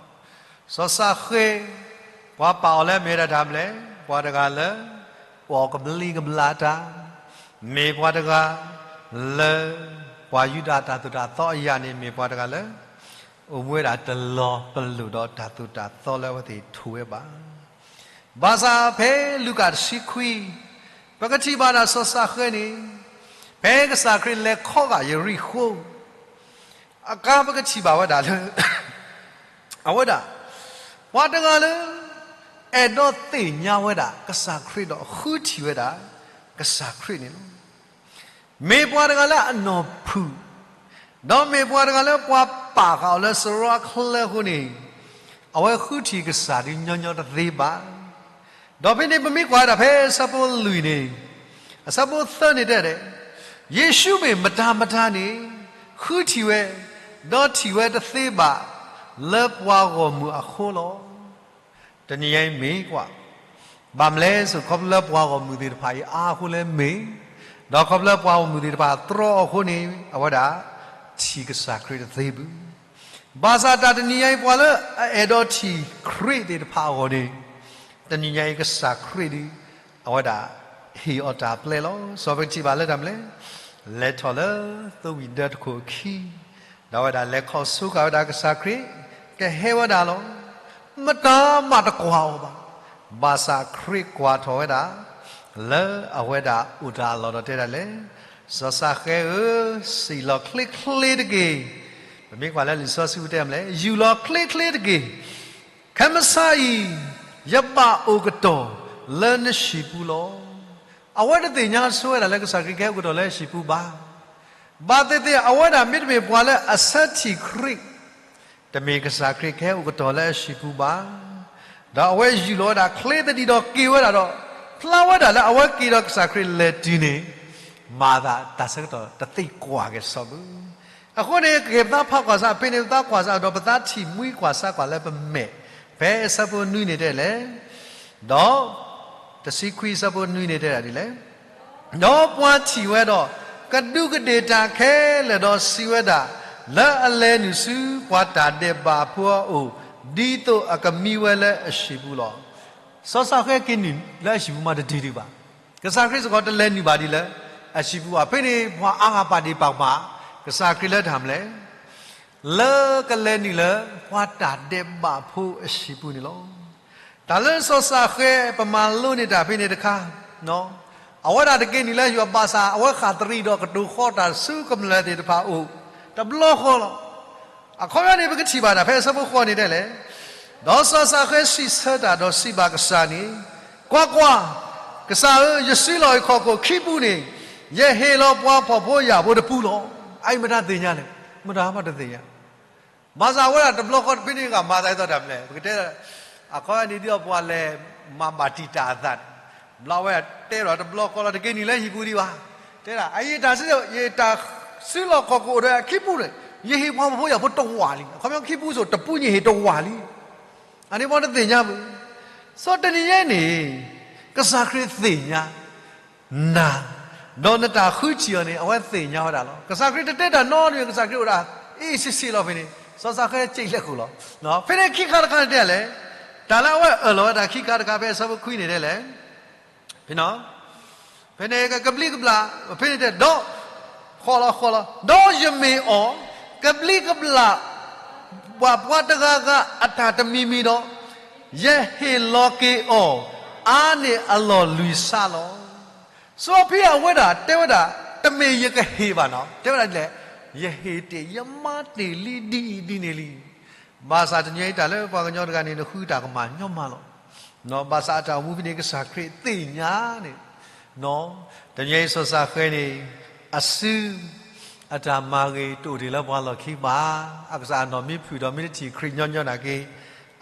ၡဃဲၤ ပှၤပာ်အီၤလၢမ့ၢ်ဝဲဒၣ်တၢ်မနုၤလဲၣ်, ပှၤတဂၤလၢ အီၣ်ကဘျံးကဘျၣ်တၢ်, မ့ၢ်ပှၤတဂၤလၢ ပှၤယူဒၤတၢ်သိၣ်တၢ်သီအယၤန့ၣ် မ့ၢ်ပှၤတဂၤလၢ အိၣ်မူဝဲဒၣ်တလီၤပလိာ်ဒီးတၢ်သိၣ်တၢ်သီလၢအဝဲသ့ၣ်ထိၣ်ဝဲဘၣ်. ဘၣ်ဆၣ်ဖဲလူၤကၣ်တဆံခွံ, ပကထံၣ်ဘၣ်ဒၣ်စီၤၡဃဲၤန့ၣ်, ဖဲကစၢ်ခရံာ်လဲၤခီဂာ်ယရံၣ်ဃိၤ အခါပကထံၣ်ဘၣ်ဝဲဒၣ်လၢ အဝဲဒၣ် ပှၤတဂၤလၢ အဲၣ်ဒိးသ့ၣ်ညါဝဲဒၣ်ကစၢ်ခရံာ်ဒီးဃုထံၣ်ဝဲဒၣ် ကစၢ်ခရံာ်န့ၣ်လီၤ. မ့ၢ်ပှၤတဂၤလၢအနီၢ်ဖုၣ်, ဒီးမ့ၢ်ပှၤတဂၤလၢပှၤပာ်ဃာ်အီၤလၢစရီအချၢအဃိန့ၣ်, အဝဲဃုထံၣ်ကစၢ်ဒုးညီညီတသ့ဘၣ်. ဒီးဖဲန့ၣ်ပမ့ၢ်ကွၢ်ဝဲဒၣ်ဖဲအဆၢဖိလွံၢ်န့ၣ်, အဆၢဖိသၢန့ၣ်တဲဒၣ်, ယ့ၣ်ၡူးမ့ၢ်မတၤမတၤန့ၣ် ဃုထံၣ်ဝဲ, ဒီးထံၣ်ဝဲတသ့ဘၣ် လၢပှၤဂီၢ်မုၢ်အဃိလီၤ. တနံၤညါအံၤမ့ၢ်ကွၢ်, ဘၣ်မနုၤလဲၣ်ဆိ ခီဖျိလၢပှၤဂီၢ်မုၢ်သ့ၣ်တဖၣ်အံၤအါအဃိလၢမ့ၢ်, ဒီးခီဖျိလၢပှၤဂီၢ်မုၢ်သ့ၣ်တဖၣ်တြီအီၤအဃိန့ၣ် အဝဲဒၣ် ထံၣ်ကစၢ်ခရံာ်တသ့ဘၣ်. ဘၣ်ဆၣ်တၢ်တနံၤညါအံၤပှၤလၢအအဲၣ်ဒိးထံၣ်ခရံာ်သ့ၣ်တဖၣ်အဂီၢ်န့ၣ်, တနံၤညါအံၤကစၢ်ခရံာ်ဒုး အဝဲဒၣ် ဟ့ၣ်အီၤတၢ်ပျဲလီၤ. စီၤပကထံၣ်ဘၣ်လၢတၢ်မနုၤလဲၣ်, လဲၤထီၣ်လၢသိဝံၤဒၢတခိၣ်အခံ, ဒီးဝဲဒၣ်လဲၤခီၣ်ဆိဃာ်ဝဲဒၣ်ကစၢ်ခရံာ်, ကဟဲဝဲဒၣ်လီၤ. မတၤမးတကွၢ်အီၤဘၣ်. ဘၣ်ဆၣ်ခရံာ်ကွၢ်ထီၣ်ဝဲဒၣ် လၢအဝဲဒၣ်အိၣ်တၢ်အလီၢ်ဒီးတဲဒၣ်လဲၣ် စီၤစၤဃဲဧၢ, စံၣ်လီၤချ့ချ့တက့ၢ်. ပမ့ၢ်ကွၢ်လၢလံာ်စီဆှံတဲမလဲၣ်, ယူၢ်လီၤချ့ချ့တက့ၢ်. ခဲမုၢ်ဆါအံၤ ယဘၣ်အိၣ်ကတီၢ်လၢနဟံၣ်ပူၤလီၤ. အဝဲတသ့ၣ်ညါဆိဝဲဒၣ်လၢကစၢ်ခရံာ်ကဟဲအိၣ်ကတီၢ်လၢဟံၣ်ပူၤဘၣ်. ဘၣ်သ့ၣ်သ့ၣ် အဝဲဒၣ်မ့တမ့ၢ်ပှၤလၢအဆၢထံၣ်ခရံာ် တမ့ၢ်ကစၢ်ခရံာ်ကဟဲအိၣ်ကတီၢ်လၢအဟံၣ်ပူၤဘၣ်. ဒီးအဝဲယူၢ်လီၤဝဲဒၣ်ချ့သဒံးဒီးက့ၤဝဲဒၣ်ဒီး ဖျါဝဲဒၣ်လၢအဝဲက့ၤဒီးကစၢ်ခရံာ်လဲၤတုၤန့ၣ် မၤသးတၢ်ဆၢကတီၢ်တသ့ကွၢ်က့ၤစီဘၣ်. အဃိန့ၣ် ကဲပသးဖးကွၢ်စး ဖဲန့ၣ် ပသးကွၢ်စးဒီးပသးထံၣ်မှံကွၢ်စးကွၢ်လၢပမဲာ် ဖဲအဆၢဖိနွံန့ၣ်တဲလဲၣ်, ဒီး တဆံခွံအဆၢဖိနွံန့ၣ်တဲဒၣ်ဒ်လဲၣ်, ဒီးပှၤထံၣ်ဝဲဒီး ကဒူးကဒ့ၣ်တၢ်ခဲလၢာ်ဒီးစံးဝဲဒၣ်, လၢအလဲၤနုာ်ဆူပှၤတၢ်ဒဲးဘးဖိအအိၣ် ဒ်သိးအကမံဝဲလၢအဟံၣ်ပူၤလီၤ. စီၤစၤဃဲက့ၤနုာ်လၢအဟံၣ်ပူၤမးတတုၤဒံးဘၣ်. ကစၢ်ခရံာ်စ့ၢ်ကီးတလဲၤနုာ်ဘၣ်ဒ်လၢ အဟံၣ်ပူၤဘၣ်. ဖဲန့ၣ် ပှၤအါဂၤပာ်ဒ့ၣ်ပာ်ကမၣ် ကစၢ်ခရံာ်လၢတၢ်မနုၤလဲၣ် လၢကလဲၤနုာ်လၢပှၤတၢ်ဒဲးဘးဖိအဟံၣ်ပူၤန့ၣ်လီၤ. တၢ်လၢစီၤစၤဃဲပမၤလိန့ၢ်တၢ်ဖဲန့ၣ်တခါ, အဝဲဒၣ်တက့ၤနုာ်လၢဟံၣ်ပူၤဘၣ်ဆၣ် အဝဲဃၣ်သရံးဒီးကတိၤဃီတၢ်ဆူကမျၢၢ်သ့ၣ်တဖၣ်အအိၣ် တဘျီဃီလီၤ. အခီပညီန့ၣ် ပကထံၣ်ဘၣ်တၢ်ဖဲအဆၢဖိဃိးန့ၣ်တဲလဲၣ်, ဒီးစီၤစၤဃဲစံးဆၢတၢ်ဒီးစံးဘၣ်ကစၢ်န့ၣ်, ကွၢ်ကွၢ်, ကစၢ်ဧၢ, ယစုလီၢ်အံၤခီၣ်ခိၣ်ခံပူၤန့ၣ် ယဟ့ၣ်လီၤပှၤဖှီၣ်ဖိယာ်ဖိတပူၤလီၤ. အအံၤမတၤသ့ၣ်ညါလဲၣ်, မတၤမးတသ့ၣ်ညါ ဘၣ်ဆၣ်အဝဲဒၣ်တဘျီဃီတဖဲန့ၣ်ဂၤမၤသးဒ်သိးတၢ်မနုၤလဲၣ်, ပကတဲ အခီပညီန့ၣ်ဒ်သိးပှၤလဲၤမၤဘၣ်တံာ်တာ်အသးန့ၣ်, ဘျီဝဲတဲဒီးတဘျီဃီလီၤ တက့ၤနုာ်လၢဟံၣ်ပူၤဒံးဘၣ်. တဲဒၣ် အယတၢ်စု, ယတၢ်စုလီၢ်ခီၣ်ခိၣ်အိၣ်ဒီးအခံပူၤန့ၣ် ယဟ့ၣ်ပှၤဖှီၣ်ဖိယာ်ဖိတဝာ်လံ. အခီပညီခံပူၤစ့ၢ်တပူၤယဟ့ၣ်တဝာ်လံ. အန့ၣ်ပှၤတသ့ၣ်ညါဘၣ်. စီၤတနံၤညါအံၤန့ၣ် ကစၢ်ခရံာ်သ့ၣ်ညါ နၤ, ဒီးနတၢ်ဃုထံၣ်အီၤန့ၣ် အဝဲသ့ၣ်ညါဝဲဒၣ်လီၤ. ကစၢ်ခရံာ်တတဲတၢ်နီတမံၤ ကစၢ်ခရံာ်အိၣ်ဒၣ် အ့ၣ်ဆ့ဆ့လီၤဖဲန့ၣ် စီၤစၤဃဲစံးလဲၤဃုာ်လီၤ. ဖဲန့ၣ်ခံခါတခါန့ၣ်တဲလဲၣ်, တၢ်လၢအဝဲအၢၣ်လီၤဝဲဒၣ်ခံခါတခါဖဲအဆၢဖိခွံန့ၣ်တဲလဲၣ်, ဖဲန့ၣ် ဖဲန့ၣ်ကဘျံးကဘျၣ်, ဖဲန့ၣ်တဲ ဒီး ဃီလီၤဃီလီၤ, ဒီးယမ့ၢ်အီၤ ကဘျံးကဘျၣ် ပှၤပှၤတဂၤဂၤအတၢ်တမံၤမံၤဒီး ယဟ့ၣ်လီၤက့ၤအီၤ အါန့ၢ်အလီၢ်လွံၢ်ဆၣ်လီၤ. စီၤပ့းတရူးအဝဲဒၣ်တဲဝဲဒၣ် တမ့ၢ်ယကဟ့ၣ်ဘၣ်နီၤ, တဲဝဲဒၣ်ဒ်လဲၣ်, ယဟ့ၣ်တ့ၢ် ယမၤတ့ၢ်လံဒ်အံၤဒ်န့ၣ်လံ. ဘၣ်ဆၣ်တနံၤအံၤတၢ်လၢပှၤကညီတဂၤန့ၣ် နဃုတၢ်ကမၣ်ညီမးလီၤ. ဘၣ်ဆၣ်အတၢ်အိၣ်မူဖဲန့ၣ် ကစၢ်ခရံာ်သ့ၣ်ညါန့ၣ်, တနံၤအံၤစီၤစၤဃဲန့ၣ် အစု အတၢ်မၤဂ့ၤတအိၣ်တ့ၢ်လၢပှၤလီၢ်ခံဘၣ်. အကစၢ်အနီၢ်မ့ၢ်ဖုၣ်ဒီးမ့ၢ်တထံၣ်ခရံာ်ညီညီနာ်က့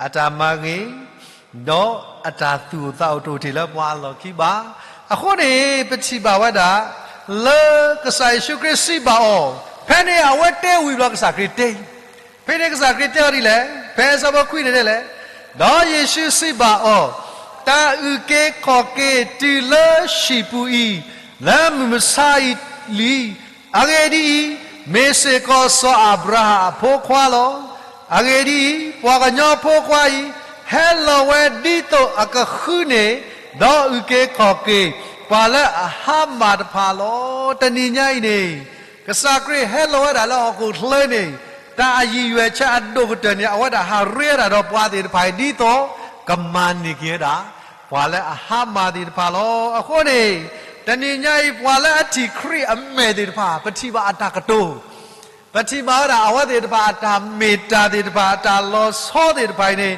အတၢ်မၤဂ့ၤ ဒီးအတၢ်သူၣ်အိၣ်သးအိၣ်တအိၣ်တ့ၢ်လၢပှၤအလီၢ်ခံဘၣ်. အဃိန့ၣ် ပထံၣ်ဘၣ်ဝဲဒၣ် လၢကစၢ်ယ့ၣ်ၡူးခရံာ်စံးဘၣ်အီၤ, ဖဲန့ၣ်အဝဲတဲဝံၤဘျီကစၢ်ခရံာ်တဲ, ဖဲန့ၣ်ကစၢ်ခရံာ်တဲအီၤဒ်လဲၣ်, ဖဲအဆၢဖိခွံန့ၣ်ဒ်လဲၣ်, ဒီးယ့ၣ်ၡူးစံးဘၣ်အီၤ, တၢ်အုၣ်က့ၤခီၣ်က့ၤတုၤလၢဟံၣ်ပူၤအံၤ လၢမုၢ်မဆါအံၤလံ. အဂ့ၢ်ဒ်အံၤ, မ့ၢ်စ့ၢ်ကီးစီၤအၤဘြၤဟၣ်အဖိခွါလီၤ. အဂ့ၢ်ဒ်အံၤ, ပှၤကညီဖိခွါအံၤ ဟဲလီၤဝဲဒ်သိးအကဃုန့ၢ် ဒီးအုၣ်က့ၤခီၣ်က့ၤ ပှၤလၢအဟါမၢ်တဖၣ်လီၤ. တနံၤညါအံၤန့ၣ် ကစၢ်ခရံာ်ဟဲလီၤဝဲဒၣ်လၢဟီၣ်ခိၣ်ချၢန့ၣ် တၢ်အရံၣ်ရွဲၣ်ဆၢအဒိၣ်ကတၢၢ်န့ၣ် အဝဲဒၣ်ဟးရ့ဝဲဒၣ်ဒီးပှၤသ့ၣ်တဖၣ်အံၤ ဒ်သိးကမၤန့ၢ်က့ၤဝဲဒၣ် ပှၤလၢအဟါမၢ်သ့ၣ်တဖၣ်လီၤ. အဃိန့ၣ် တနံၤညါအံၤ ပှၤလၢအထံၣ်ခရံာ်အမဲာ်သ့ၣ်တဖၣ် ပထံၣ်ဘၣ်အတၢ်ကတိၤ ပထံၣ်ဘၣ်ဝဲဒၣ်အဝဲသ့ၣ်တဖၣ်အတၢ်မ့ၢ်တၢ်သ့ၣ်တဖၣ် အတၢ်လီၤဆီသ့ၣ်တဖၣ်အံၤန့ၣ်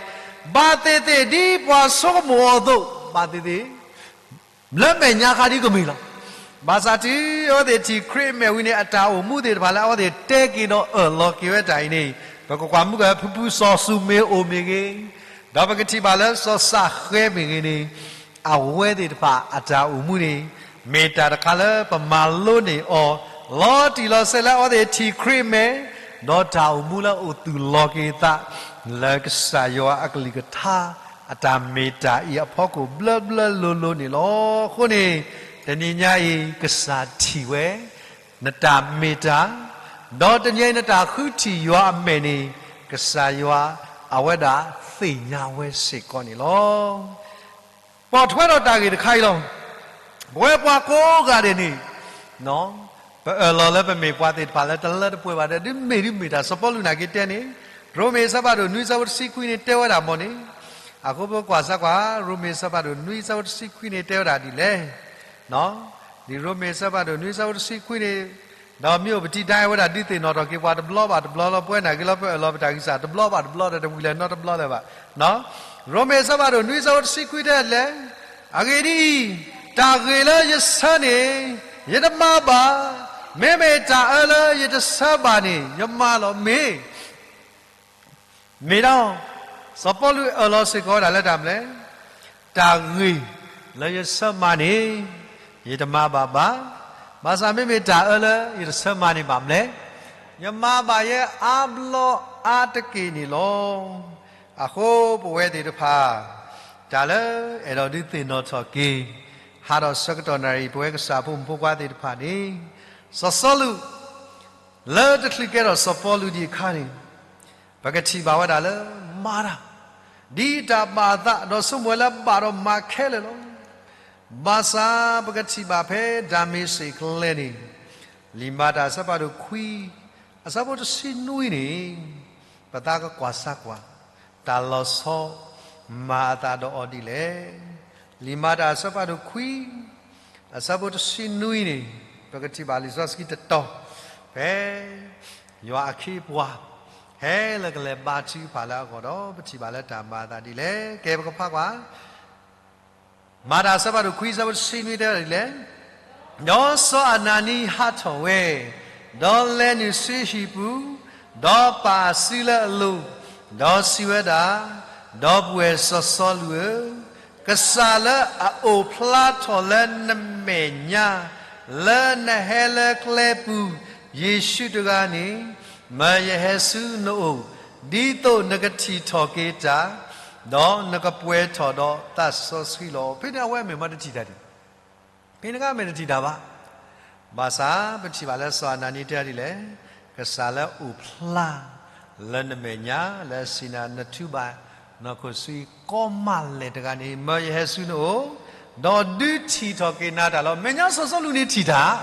ဘၣ်သ့ၣ်သ့ၣ်ဒ်ပှၤဆိကမိၣ်အီၤအသိး ဘၣ်သ့ၣ်သ့ၣ် လၢမဲာ်ညါခါဒ်ကမ့ၢ်လီၤ. ဘၣ်ဆၣ်တုၤအဝဲသ့ၣ်ထံၣ်ခရံာ်အမဲာ်ဝံၤန့ၣ် အတၢ်အိၣ်မူသ့ၣ်တဖၣ်လၢအဝဲသ့ၣ်တဲက့ၤဒီးအၢၣ်လီၤက့ၤဝဲတၢ်အံၤန့ၣ် ပကကွၢ်မုၢ်ကဖုဖုစီၤၡူမ့ၤအိၣ်မ့ၢ်ဂ့ၤ, ဒီးပကထံၣ်ဘၣ်လၢစီၤစးဃဲမ့ၢ်ဂ့ၤန့ၣ် အဝဲသ့ၣ်တဖၣ်အတၢ်အိၣ်မူန့ၣ် မ့ၢ်တၢ်တခါလၢပမၤလိန့ၢ်အီၤ လီၤတံၢ်လီၤဆဲးလၢအဝဲသ့ၣ်ထံၣ်ခရံာ်အမဲာ်, ဒီးတၢ်အိၣ်မူလၢအိၣ်သူၣ်လီၤက့ၤသး လၢကစၢ်ယွၤအကလုၢ်ကထါ အတၢ်မ့ၢ်တၢ်အံၤအဖီခိၣ်ဘျၢဘျၢလိၤလိၤန့ၣ်လီၤ. အဃိန့ၣ် တနံၤညါအံၤ ကစၢ်ထံၣ်ဝဲ နတၢ်မ့ၢ်တၢ်, ဒီးတနံၤအံၤနတၢ်ဃုထံၣ်ယွၤအမဲာ်န့ၣ် ကစၢ်ယွၤအဝဲဒၣ်သ့ၣ်ညါဝဲစ့ၢ်ကီးန့ၣ်လီၤ. ပိာ်ထွဲဒီးတၢ်ဂ့ၢ်တခါအံၤလီၤ. ပဝဲပှၤကိးဂၤဒဲးန့ၣ် ပအၢၣ်လီၤလၢပမ့ၢ်ပှၤသ့ၣ်တဖၣ်လၢတလၢတပှဲၤဘၣ်ဒီး ဒုးမ့ၢ်ဒုးမ့ၢ်တၢ် စီၤပီလူးနာ်က့တဲန့ၣ် ရိမ့ၤအဆၢဖးဒိၣ်နွံဆၢဖိတဆံခွံန့ၣ်တဲဝဲဒၣ်မ့ၢ်န့ၣ်, အဃိပကွၢ်စၢ်ကွၢ် ရိမ့ၤအဆၢဖးဒိၣ်နွံဆၢဖိတဆံခွံန့ၣ်တဲဝဲဒၣ်ဒ်လဲၣ် လံာ်ရိမ့ၤအဆၢဖးဒိၣ်နွံအဆၢဖိတဆံခွံန့ၣ်, ဒီးမ့ၢ်အိၣ်ပတံၤဒၣ်ဝဲဒၣ်ဒုးသ့ၣ်နီၣ်ထီၣ်က့ၤပှၤတဘျီဘၣ်တဘျီလီၤ. ပဝဲနာ်က့လီၤ ပအၢၣ်လီၤပတၢ်ဂံၢ်စၢ်တဘျီဘၣ်တဘျီဒီးတဝံၤလၢၤနီတဘျီလၢၤဘၣ်. ရိမ့ၤအဆၢဖးဒိၣ်နွံအဆၢဖိတဆံခွံတဲဒ်လဲၣ်, အဂ့ၢ်ဒ်အံၤ, တၢ်ဂ့ၢ်လၢယဆၢန့ၣ် ယတမၤဘၣ်, မ့မ့ၢ်တၢ်အၢလၢယတဆၢဘၣ်န့ၣ် ယမၤလီၤ. မ့ၢ် မ့ၢ်ဒၣ်, စီၤပီလူးအၢၣ်လီၤစ့ၢ်ကီးဝဲဒၣ်လၢတၢ်မနုၤလဲၣ်, တၢ်ဂ့ၢ်လၢယဆၢမၤန့ၣ် ယတမၤဘၣ်ဘၣ်, ဘၣ်ဆၣ်မ့မ့ၢ်တၢ်အၢလၢယတဆၢမၤန့ၣ်ဘၣ်မနုၤလဲၣ်, ယမၤဘၣ်ယဲအါဘျီအါတက့ၢ်န့ၣ်လီၤ. အဃိပဝဲသ့ၣ်တဖၣ် တၢ်လၢအဲၣ်ဒိးဒုးသ့ၣ်နီၣ်ထီၣ်က့ၤ ဟးထီၣ်ဆၢကတီၢ်နၣ်ရံၣ် ပဝဲကစၢ်ဖိမုၣ်ဖိခွါသ့ၣ်တဖၣ်န့ၣ်, စီၤစီလူး လၢတချုးကဲထီၣ်စီၤပီလူးဒံးအခါန့ၣ်, ပကထံၣ်ဘၣ်ဝဲဒၣ်လၢ မၤတၢ် ဒ်တၢ်ဘၣ်အသး ဒီးဆိကမိၣ်ဝဲလၢဘၣ်ဒီးမၤခဲလၢာ်လီၤ. ဘၣ်ဆၣ်ပကထံၣ်ဘၣ်ဖဲဒၤမ့းစ့းကျဲန့ၣ်, လံာ်မၤတၢ်အဆၢဖးဒိၣ်ခွံ အဆၢဖိတဆံနွံန့ၣ်, ပသးကကွၢ်စၢ်ကွၢ် တၢ်လီၤဆီ မၤအသးဒီးအီၤဒ်လဲၣ်. လံာ်မၤတၢ်အဆၢဖးဒိၣ်ခွံ အဆၢဖိတဆံနွံန့ၣ်, ပကထံၣ်ဘၣ်လံာ်စီဆှံတတီၤ ဖဲ ယွၤအခ့အပှၤ ဟဲလၢကလဲၤဘါထုကဖၣ်လၢအဂီၢ်ဒီး ပထံၣ်ဘၣ်လၢတၢ်မၤအသးဒ်လဲၣ်. ကဲပကဖးကွၢ် မၤတၢ်အဆၢဖးဒိၣ်ခွံ အဆၢဖိတဆံနွံတဲဝဲဒ်လဲၣ်, ဒီးစီၤအနၤနံဟးထီၣ်ဝဲ, ဒီးလဲၤနုာ်ဆူဟံၣ်ပူၤ, ဒီးပာ်အစုလၢအလိၤ, ဒီးစံးဝဲဒၣ်, ဒီပုၢ်ဝဲၢ်စီၤစီလူးဧၢ, ကစၢ်လၢအအိၣ်ဖျါထီၣ်လၢနမဲာ်ညါ လၢနဟဲလၢကျဲပူၤ ယ့ၣ်ၡူးတဂၤန့ၣ်, မၢယဟဲဆူနအိၣ်, ဒ်သိးနကထံၣ်ထီၣ်က့ၤတၢ်, ဒီးနကပှဲၤထီၣ်ဒီးသးစီဆှံလီၤ. ဖဲန့ၣ်အဝဲအမဲာ်မ့ၢ်တထံၣ်တၢ်ဒံး, ဖဲန့ၣ်အခါအမဲာ်တထံၣ်တၢ်ဘၣ်. ဘၣ်ဆၣ်ပထံၣ်ဘၣ်လၢစီၤအနၤနံတဲဒ်လဲၣ်, ကစၢ်လၢအအိၣ်ဖျါ လၢနမဲာ်ညါ လၢအစံးနၤ နထုးဘၣ်နီၢ်ခိၣ်ဆူယကီမးလဲၣ်တဂၤန့ၣ် မၢယဟဲဆူနအိၣ်, ဒီးဒုးထံၣ်ထီၣ်က့ၤနၤတၢ်လီၤ. မဲာ်ညါစီၤစီလူးန့ၣ်ထံၣ်တၢ်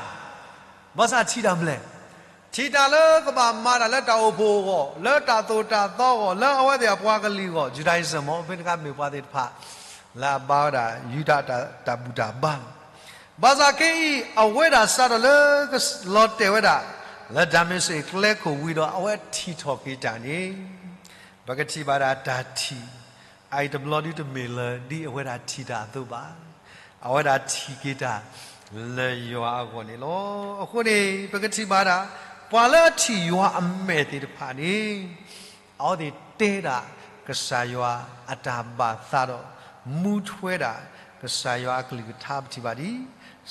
ဘၣ်ဆၣ်ထံၣ်တၢ်မနုၤလဲၣ်, ထံၣ်တၢ်လၢကဘၣ်မၤတၢ်လၢတၢ်အိၣ်ဖှိၣ်အဂီၢ်, လၢတၢ်သိၣ်တၢ်သီအဂီၢ်, လၢအဝဲသ့ၣ်အပှၤကလုာ်အဂီၢ်, Judaism မ့ၢ်ဖဲတခါမ့ၢ်ပှၤသ့ၣ်တဖၣ် လၢအဘါဝဲဒၣ်ယူဒၤတၢ်ဘူၣ်တၢ်ဘါလီၤ. ဘၣ်ဆၣ်ခဲအံၤ အဝဲဒၣ်စးထီၣ်လၢ လီၤတဲာ်ဝဲဒၣ် လၢဒၤမ့းစ့းကျဲခိၣ်ဝံၤဒီး အဝဲထံၣ်ထီၣ်က့ၤတၢ်န့ၣ်, ပကထံၣ်ဘၣ်ဒၣ်တၢ်ထံၣ် အအံၤတဘျီဒုတမ့ၢ်လၢဒ်အဝဲဒၣ်ထံၣ်တၢ်အသိးဘၣ်. အဝဲဒၣ်ထံၣ်က့ၤတၢ် လၢယွၤအဂီၢ်န့ၣ်လီၤ. အဃိန့ၣ် ပကထံၣ်ဘၣ်ဒၣ် ပှၤလၢအထံၣ်ယွၤအမဲာ်သ့ၣ်တဖၣ်န့ၣ် အဝဲသ့ၣ်တဲဒၣ် ကစၢ်ယွၤအတၢ်ဘၣ်သးဒီး မူထွဲဒၣ် ကစၢ်ယွၤအကလုၢ်ကထါ ပထံၣ်ဘၣ်ဒ်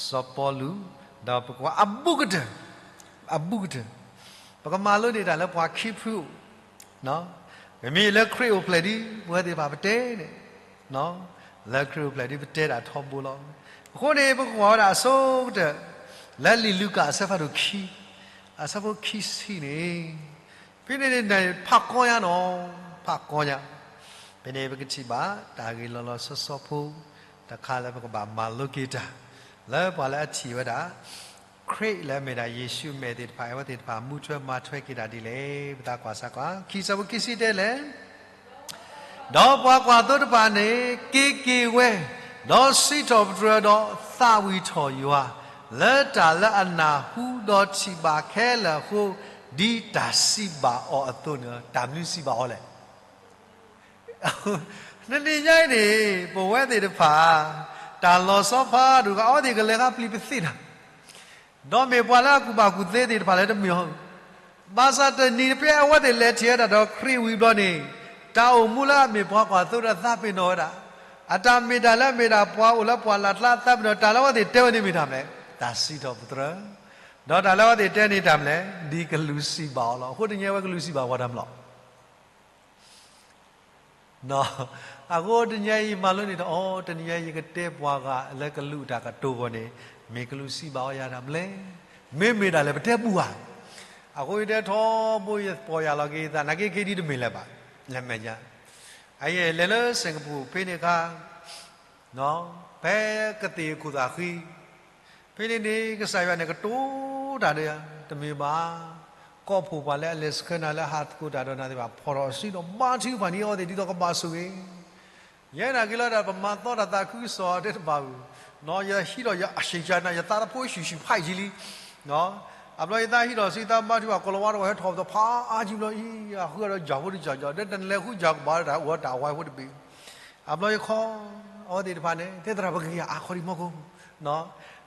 စီၤပီလူး ဒီးပကွၢ်အဘူးကတၢၢ်, အဘူးကတၢၢ်, ပကမၤလိန့ၢ်တၢ်လၢပှၤခံဖုအိၣ်, မ့မ့ၢ်လၢခရံာ်အိၣ်ဖျဲၣ်ဒံး ပဝဲသ့ၣ်တဖၣ်ပတဲန့ၣ်, လၢခရံာ်အိၣ်ဖျဲၣ်ဒံး ပတဲဒၣ်ထီဘိလီၤ. အဃိန့ၣ် ပကကွၢ်ဝဲဒၣ်အဆိကတၢၢ် လၢလံာ်လူၤကၣ်အဆၢဖးဒိၣ်ခံ, အဆၢဖိခံဆံန့ၣ်, ဖဲန့ၣ်န့ၣ် ဖးကီညါနီၤ, ဖးကီညါ, ဖဲန့ၣ်ပကထံၣ်ဘၣ် တၢ်ဂ့ၢ်လီၤလီၤဆီဆီဖိ တခါလၢပကဘၣ်မၤလိက့ၤတၢ် လၢပှၤလၢအထံၣ်ဝဲဒၣ် ခရံာ်လၢအမ့ၢ်ဒၣ်ယ့ၣ်ၡူးအမဲာ်သ့ၣ်တဖၣ် အဝဲသ့ၣ်တဖၣ်မူထွဲမၤထွဲက့ၤတၢ်ဒ်လဲၣ်. ပသးကွၢ်စၢ်ကွၢ် ခံဆၢဖိခံဆံတဲလဲၣ် ဒီးပှၤကွၢ်သိတဖၣ်န့ၣ် က့ၤက့ၤဝဲ, ဒီးစံးထီၣ်ပတြၢၤဒီးသးဝံၣ်ထီၣ်ယွၤ လၢတၢ်လၢအနၢ်ဟူဒီးထံၣ်ဘၣ်ခဲလၢာ်အဃိ ဒ်တၢ်စံးဘၣ်အီၤအသိးန့ၣ်လီၤ. တၢ်မနုၤစံးဘၣ်အီၤလဲၣ်. တနံၤညါအံၤန့ၣ် ပဝဲသ့ၣ်တဖၣ် တၢ်လီၤဆီဖးဒိၣ် အဝဲသ့ၣ်ကလဲၤခါပျံၤပသ့ၣ်တၢ် ဒီးမ့ၢ်ပှၤလၢအကူၣ်ဘၣ်ကူၣ်သ့သ့ၣ်တဖၣ်လၢတမ့ၢ်အီၤ, ဘၣ်ဆၣ်တနံၤဖဲအဝဲသ့ၣ်လဲၤထံၣ်ဝဲဒၣ်ဒီးခရံာ်ဝံၤဘျီန့ၣ်, တၢ်အိၣ်မူလၢအမ့ၢ်ပှၤကွၢ်သိတၢ်သးပ့ၤနီၣ်ဝဲဒၣ်, အတၢ်မ့ၢ်တၢ်လၢအမ့ၢ်ဒၣ်ပှၤအိၣ်လၢပှၢ်လၢ်ကျါအသးပ့ၤနီၣ် တၢ်လၢအဝဲသ့ၣ်တဲဝဲန့ၣ်မ့ၢ်တၢ်မနုၤလဲၣ်, တၢ်စံးထီၣ်ပတြၢၤ, ဒီးတၢ်လၢအဝဲသ့ၣ်တဲန့ၣ်တၢ်မနုၤလဲၣ်, ဒ်ကလူးစံးဘၣ်အီၤလီၤ. အဃိတနံၤညါအံၤ အဝဲကလူးစံးဘၣ်ပှၤတၢ်မနုၤလဲၣ် အဃိတနံၤညါအံၤ ယမၤလိန့ၢ်တၢ်အီၤ, တနံၤညါအံၤ ယကတဲပှၤဂၤလၢကလူးတၢ်ကတိၤအဂီၢ်န့ၣ်, မ့ၢ်ကလူးစံးဘၣ်အီၤယၤတၢ်မနုၤလဲၣ်, မ့မ့ၢ်ဒၣ်လဲာ်ပတဲဘူဧါ. အဃိယတဲထီဘိယပီၢ်ယၢ်လီၤက့ၤယသး နာ်က့ခဲဒ်တမ့ၢ်လၢၤဘၣ်, လၢမဲာ်ညါ, အယဲၢ်လဲၤလၢစ့ၣ်ကပူၤဖဲန့ၣ်အခါ ဖဲကသ့ၣ်အခိၣ်သးဃံ, ဖဲန့ၣ်န့ၣ် ကစၢ်ယွၤန့ၣ်ကတိၤတၢ်ဒီးယၤ, တမ့ၢ်ဘၣ်, ကီၢ်ဖှိၣ်ပှၤလၢအလဲၤဆှၢနၤလၢဟးသကိးတၢ်ဒီးနၤသ့ၣ်တဖၣ် ဖီၣ်ထီၣ်အစုဒီးဘါထုကဖၣ်န့ၢ်အီၤသ့ၣ် ဒ်သိးကဘၣ်ဆိၣ်ဂ့ၤ, ယဲနာ်က့ၤလီၤဒၣ် ပမၤသီတၢ်သးခုကစီၣ်အီၤတဲတဘၣ်ဧိၤ, ယဟံးဒီးယအဆံးကနၣ် ယသးတဖိအဆံးဆံးဖးယံာ်လံ. အဘျီယသးဟံးဒီးဆံးသးဘါထုကဖၣ် ကိၤလၤဝါတဂီၤဟဲထီၣ်သဖးအါကံဘျီအံၤ အဃုအီၤဒီးယၤဖိတကၠီကၠီ ဒီးတနလဲၤဃုယၤကဘၣ်တၢ်အိၣ်တၢ်ဝဲဖိတဘ့ၣ်. အဘျီယခီ အဝဲသ့ၣ်တဖၣ်န့ၣ် တဲသရၣ်ပကယၤအါခီဒံးမီၢ်ကိၢ်.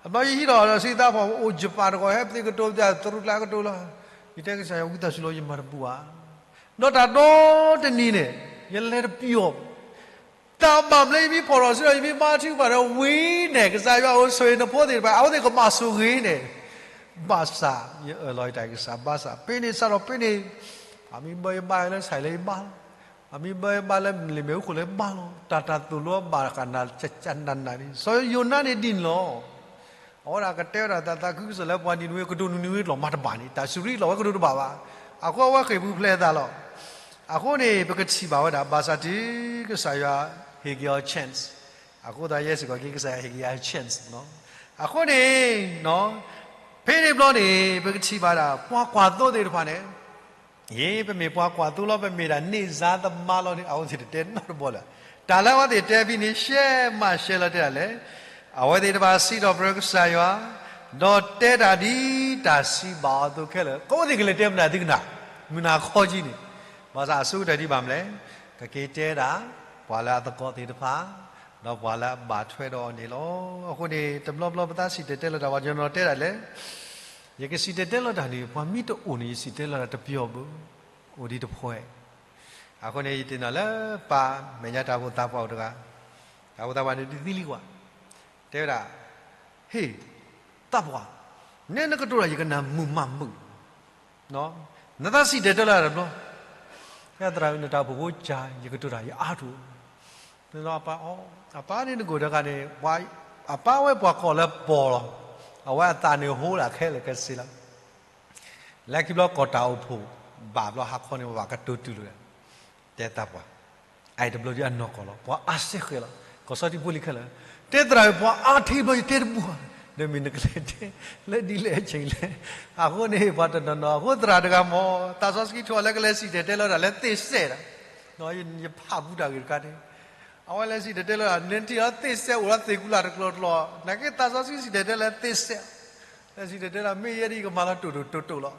အဘျီယဟံးဒီးဆံးသးဖီအိၣ်ယပၣ်တဂီၤဟဲပသ့ကတိၤ သရူးကျါကတိၤလီၤ. ယတဲကစၢ်ယွၤဝံသးစူၤလီၤ ယမၤတပူၤဧါ. ဒီးတၢ်ဒီတနံၤန့ၣ် ယလဲၤတပျီၢ် တၢ်ဘၣ်မနုၤလၢယမ့ၢ်ဖီၣ်ထီၣ်စုဒီး ယမ့ၢ်ဘါထုကဖၣ်ဒီးဝံၤန့ၣ် ကစၢ်ယွၤအိၣ်ဆိၣ်ဂ့ၤနဖိသ့ၣ်တဖၣ် အဝဲသ့ၣ်ကဘၣ်ဆိၣ်ဂ့ၤန့ၣ်, ဘၣ်ဆၣ် ယအၢၣ်လီၤယတၢ်ကစၢ် ဘၣ်ဆၣ် ဖဲန့ၣ်စးထီၣ်ဖဲန့ၣ် အမ့ၢ်ဘၢယဘါလၢဆဲးလၢယဘါလီၤ. အမ့ၢ်ဘၢယဘါလၢလ့ၣ်မ့ၣ်အူခိၣ်လၢယဘါလီၤ. တၢ်တၢ်သိၣ်လိဘၣ်ဃးနၤ နးနးန့ၣ် စီၤယိၤနါန့ၣ်ဒ်န့ၣ်လီၤ. အဝဲဒၣ်ကတဲဝဲဒၣ်တၢ်သးခုကစီၣ်လၢပှၤနံၤနဝ့ ကဒိၣ်နံၤနဝ့လီၤမၤတဘၣ်န့ၣ် တၢ်စူၤရံလီၤဝဲကဒိၣ်တဘၣ်ဘၣ်. အဃိအဝဲဃ့ၢ်ပူၤဖျဲးအသးလီၤ. အဃိန့ၣ် ပကထံၣ်ဘၣ်ဝဲဒၣ် ဘၣ်ဆၣ်တုၤကစၢ်ယွၤဟ့ၣ်က့ၤအီၤ chance, အဃိသတးယဲစ့ၢ်ကီးက့ၤကစၢ်ယွၤဟ့ၣ်က့ၤယၤ chance လီၤ. အဃိန့ၣ် ဖဲန့ၣ်ဘျီန့ၣ် ပကထံၣ်ဘၣ်ဒၣ် ပှၤကွၢ်သိသ့ၣ်တဖၣ်န့ၣ် ယ့ ပမ့ၢ်ပှၤကွၢ်သိလီၤ ပမ့ၢ်ဒၣ်န့ၢ်စါသမါလီၤန့ၣ် အဝဲသ့ၣ်တတဲနီတဘီလၢၤ. တၢ်လၢအဝဲသ့ၣ်တဲဖဲန့ၣ် ရှဲမးရှဲလီၤတဲဒၣ်လဲၣ်. အဝဲသ့ၣ်တဖၣ်စံးထီၣ်ပတြၢၤကစၢ်ယွၤ, ဒီးတဲတၢ်ဒ်တၢ်စံးဘၣ်အီၤအသိးခဲလၢာ်, ကဝဲသ့ၣ်ကလဲၤတဲမနုၤသုကနၣ်, မုၢ်နၤခီကံန့ၣ်, ဘၣ်ဆၣ်အဆိကတၢၢ်ဒံးဘၣ်မနုၤလဲၣ်, ကက့ၤတဲဒၣ် ပှၤလၢအသကိးသ့ၣ်တဖၣ်, ဒီးပှၤလၢအဘၣ်ထွဲဒီးအီၤန့ၣ်လီၤ. အဃိန့ၣ် တဘျီဘျီပသးစံၣ်တဲၤတဲလီၤတၢ် ပှၤကညီတဲဒၣ်လဲၣ် ယကစံၣ်တဲၤတဲလီၤတၢ်န့ၣ် ပှၤမ့ၢ်တအိၣ်န့ၣ် ယစံၣ်တဲၤတဲလီၤတၢ်တပျီၤဘၣ်, အိၣ်ဒံးတဖှဲး. အဃိန့ၣ် ယတ့ၢ်နီၣ်လၢပၢ်မဲာ်ညါတၢ်အိၣ်ဖှိၣ်သးပှၢ်အိၣ်တဂၤ, တၢ်အိၣ်ဖှိၣ်သးပှၢ်န့ၣ်ဒုးသံလံကွၢ်, တဲဝဲဒၣ်, ဟ့ၣ်, သးပှၢ်, နဲနကတိၤတၢ်ယကနၣ်မုာ်မးမုာ်, နသးစံၣ်တဲၤတဲလီၤတၢ်တဘျီ, သရၣ်ဧၢ နတၢ်အိၣ်ဖှိၣ်ဖိကၢ် ယကတိၤတၢ်ယအါထီၣ် အပၢ်န့ၣ်နကိၣ်တဂၤန့ၣ်, အပၢ်ဝဲပှၤကိးလၢပီၤလီၤ, အဝဲအသးန့ၣ်ဟိဒၣ်ခဲလၢာ်ခဲဆ့လီၤ. လၢခံဘျီကိးတၢ်အိၣ်ဖှိၣ်ဘၣ်ဘျီဟါခီန့ၣ် ပဘၣ်ကတိၤတုၤလီၤ, တဲသးပှၢ်, အအံၤတဘျီဒ်အနီၢ်ကီၢ်လီၤ ပှၤအါစဲဃဲးလီၤ, ကီၢ်စီၤထံဖိလံၤခဲလၢာ်, တဲသရၣ်ပှၤအါထံဘျီယတဲတဘူၣ်ဧါ, ဒီးမ့ၢ်နကလဲၤတဲ လၢဒ်လဲၣ်အဆ့ၣ်လဲၣ်. အဃိန့ၣ် ပှၤတနီၤနီၤ အဃိသရၣ်တဂၤမ့ၢ် သးစီဆှံထီၣ်လၢကလဲၤစံၣ်တဲၤတဲလီၤတၢ်လၢသ့ၣ်စဲးဒီး, ယဖးဘူးတၢ်ဂ့ၢ်တခါန့ၣ်, အဝဲလဲၤစံၣ်တဲၤတဲလီၤတၢ် နထံၣ်လီၤသ့ၣ်စဲးအိၣ်လီၤသ့ၣ်ကူလာ်တကျိၤတကျိၤ, နာ်က့သးစီဆှံစံၣ်တဲၤတဲလၢသ့ၣ်စဲး, လဲၤစံၣ်တဲၤတဲလီၤ မ့ၢ်ယဲဒ်ယကမၤလီၤတိၢ်တိၢ်တိၢ်တိၢ်လီၤ.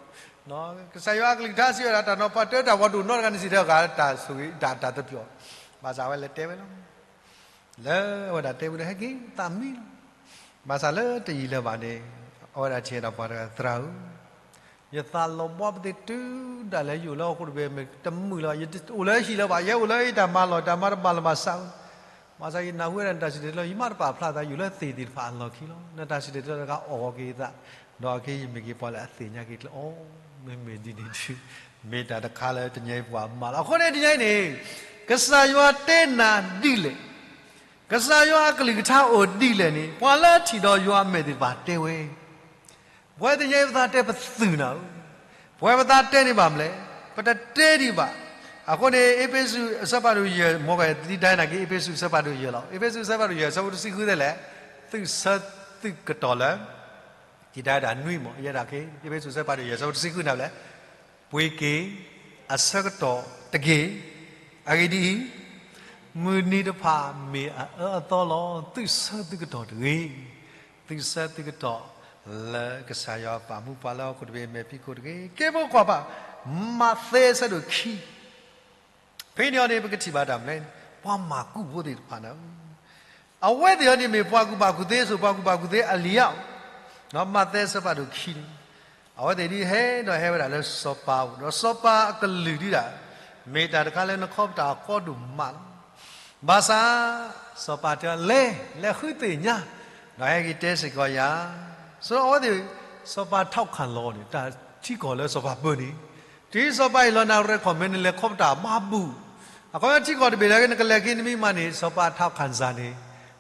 ကစၢ်ယွၤအကလုၢ်ကထါစံးဝဲဒၣ် တၢ်နီၤဖးတၢတၢ်ဝီတအိၣ်နီတဂၤန့ၣ် စံၣ်တဲၤတဲလီၤ တၢ်ဆိၣ်ဂ့ၤ တၢ်တၢ်တပျီၤ, ဘၣ်ဆၣ်အဝဲလဲၤတဲဝဲလီၤ. လၢအဝဲဒၣ်တဲဝဲဒီး ဟဲက့ၤသးမံလီၤ. ဘၣ်ဆၣ်လၢတယံာ်လၢၤဘၣ်န့ၣ် အဝဲဒၣ်ထံၣ်ဒီးပှၤတဂၤ သရၣ်ဧၢ, ယသးလီၤဘှါပသ့ၣ်တုၤဒၣ်လဲာ် ယအိၣ်လၢဟီၣ်ခိၣ်တဘ့ၣ်မ့ၢ်တမုာ်လၢၤဘၣ်, ယအိၣ်လၢဟံၣ်လၢၤဘၣ်, ယအိၣ်လၢယတၢ်မၤလီၢ်တၢ်မၤတဘၣ်လၢၤဘၣ်ဆၣ်ဧၢ, ဘၣ်ဆၣ်ယနၢ်ဟူဝဲဒၣ်နတၢ်စံၣ်တဲၤတဲလီၤ ယမၤတပာ်ဖျါသး ယအိၣ်လၢသ့ၣ်သ့ၣ်တဖၣ်အလီၢ်ခံလီၤ. နတၢ်စံၣ်တဲၤတဲလီၤတခါအီၣ်ဂီၤက့ၤယသး, ဒီးအခဲအံၤယမ့ၢ်က့ၤပှၤလၢအသ့ၣ်ညါက့ၤကျဲအီၤ, မ့မ့ၢ်ဒ်န့ၣ်ဒုး မ့ၢ်တၢ်တခါလၢတနံၤအံၤပှၤမၤလီၤ. အဃိန့ၣ်တနံၤအံၤန့ၣ် ကစၢ်ယွၤတဲနၤဒ်လဲၣ်, ကစၢ်ယွၤအကလုၢ်ကထါအိၣ်ဒ်လဲၣ်န့ၣ် ပှၤလၢအထံၣ်ဒီးယွၤအမဲာ်သ့ၣ်တဖၣ်တဲဝဲ ပဝဲသ့ၣ်ညါအံၤပသးတဲပသုးနၤဧၢ, ပဝဲပသးတဲန့ၣ်ဘၣ်မလဲၣ်, ပတတဲဒံးဘၣ်. အဃိန့ၣ် အ့းဖ့းစူးအဆၢဖးဒိၣ်ယဲၢ် မ်ကသံဒၣ်နာ်က့ အ့းဖ့းစူးအဆၢဖးဒိၣ်ယဲၢ်လီၤ. အ့းဖ့းစူးအဆၢဖးဒိၣ်ယဲၢ် အဆၢဖိတဆံဃုတဲလဲၣ်, သုးဆၢသုးကတီၢ်လၢ ကံၢ်ဒၣ်ဒၣ်နွံမး ယဲဒၣ်က့ အ့းဖ့းစူးအဆၢဖးဒိၣ်ယဲၢ် အဆၢဖိတဆံဃုန့ၣ်လဲၣ်, ပှ့ၤက့ၤအဆၢကတီၢ်တက့ၢ်. အဂ့ၢ်ဒ်အံၤ, မုၢ်နံၤတဖၣ်မ့ၢ်အအၢအသီလီၤ. သုးဆၢသုးကတီၢ်တဂ့ၤ. သုးဆၢသုးကတီၢ်လၢကစၢ်ယွၤပာ်မူပှၤလၢဟီၣ်ခိၣ်တဘ့ၣ် မဲာ်ဖံးခိၣ်တဂ့ၤ. ကဲဖိကွၢ်ပာ် မးသဲအဆၢဒိၣ်ခံ ဖဲန့ၣ်အီၤန့ၣ် ပကထံၣ်ဘၣ်တၢ်မနုၤလဲၣ်, ပှၤမၤကူၣ်ဖိသ့ၣ်တဖၣ်န့ၣ် အဝဲသ့ၣ်အီၤန့ၣ်မ့ၢ်ပှၤကူၣ်ဘၣ်ကူၣ်သ့ စိၤပၤကူၣ်ဘၣ်ကူၣ်သ့အလံာ်ဧါ, မးသဲအဆၢဖးဒိၣ်ခံန့ၣ်, အဝဲသ့ၣ်ဒ်ဟဲဒီးဟဲဝဲဒၣ်လၢစီၤပၤအအိၣ် ဒီးစီၤပၤအကလုၢ်ဒုဒၣ်, မ့ၢ်တၢ်တခါလၢနခီပတာ်အကီဒိၣ်မးလီၤ. ဘၣ်ဆၣ် စီၤပၤတဲ လဲၤ လဲၤဃုသ့ၣ်ညါ, ဒီးဟဲက့ၤတဲစ့ၢ်ကီးယၤ, ဆိအဝဲသ့ၣ် စီၤပၤထီၣ်ခၣ်လီၤန့ၣ် တၢ်ထံကီၢ်လၢစီၤပၤပၢန့ၣ် တုၤစီၤပၤအ့ၣ်လီၤနၤ recommend နလဲၤခီပတာ်မၤဘူၣ်, အခီပညီထံကီၢ်တဘ့ၣ်လၢနကလဲၤက့ၤနမံၤမးန့ၣ် စီၤပၤထီၣ်ခၣ်စၢ်န့ၣ်,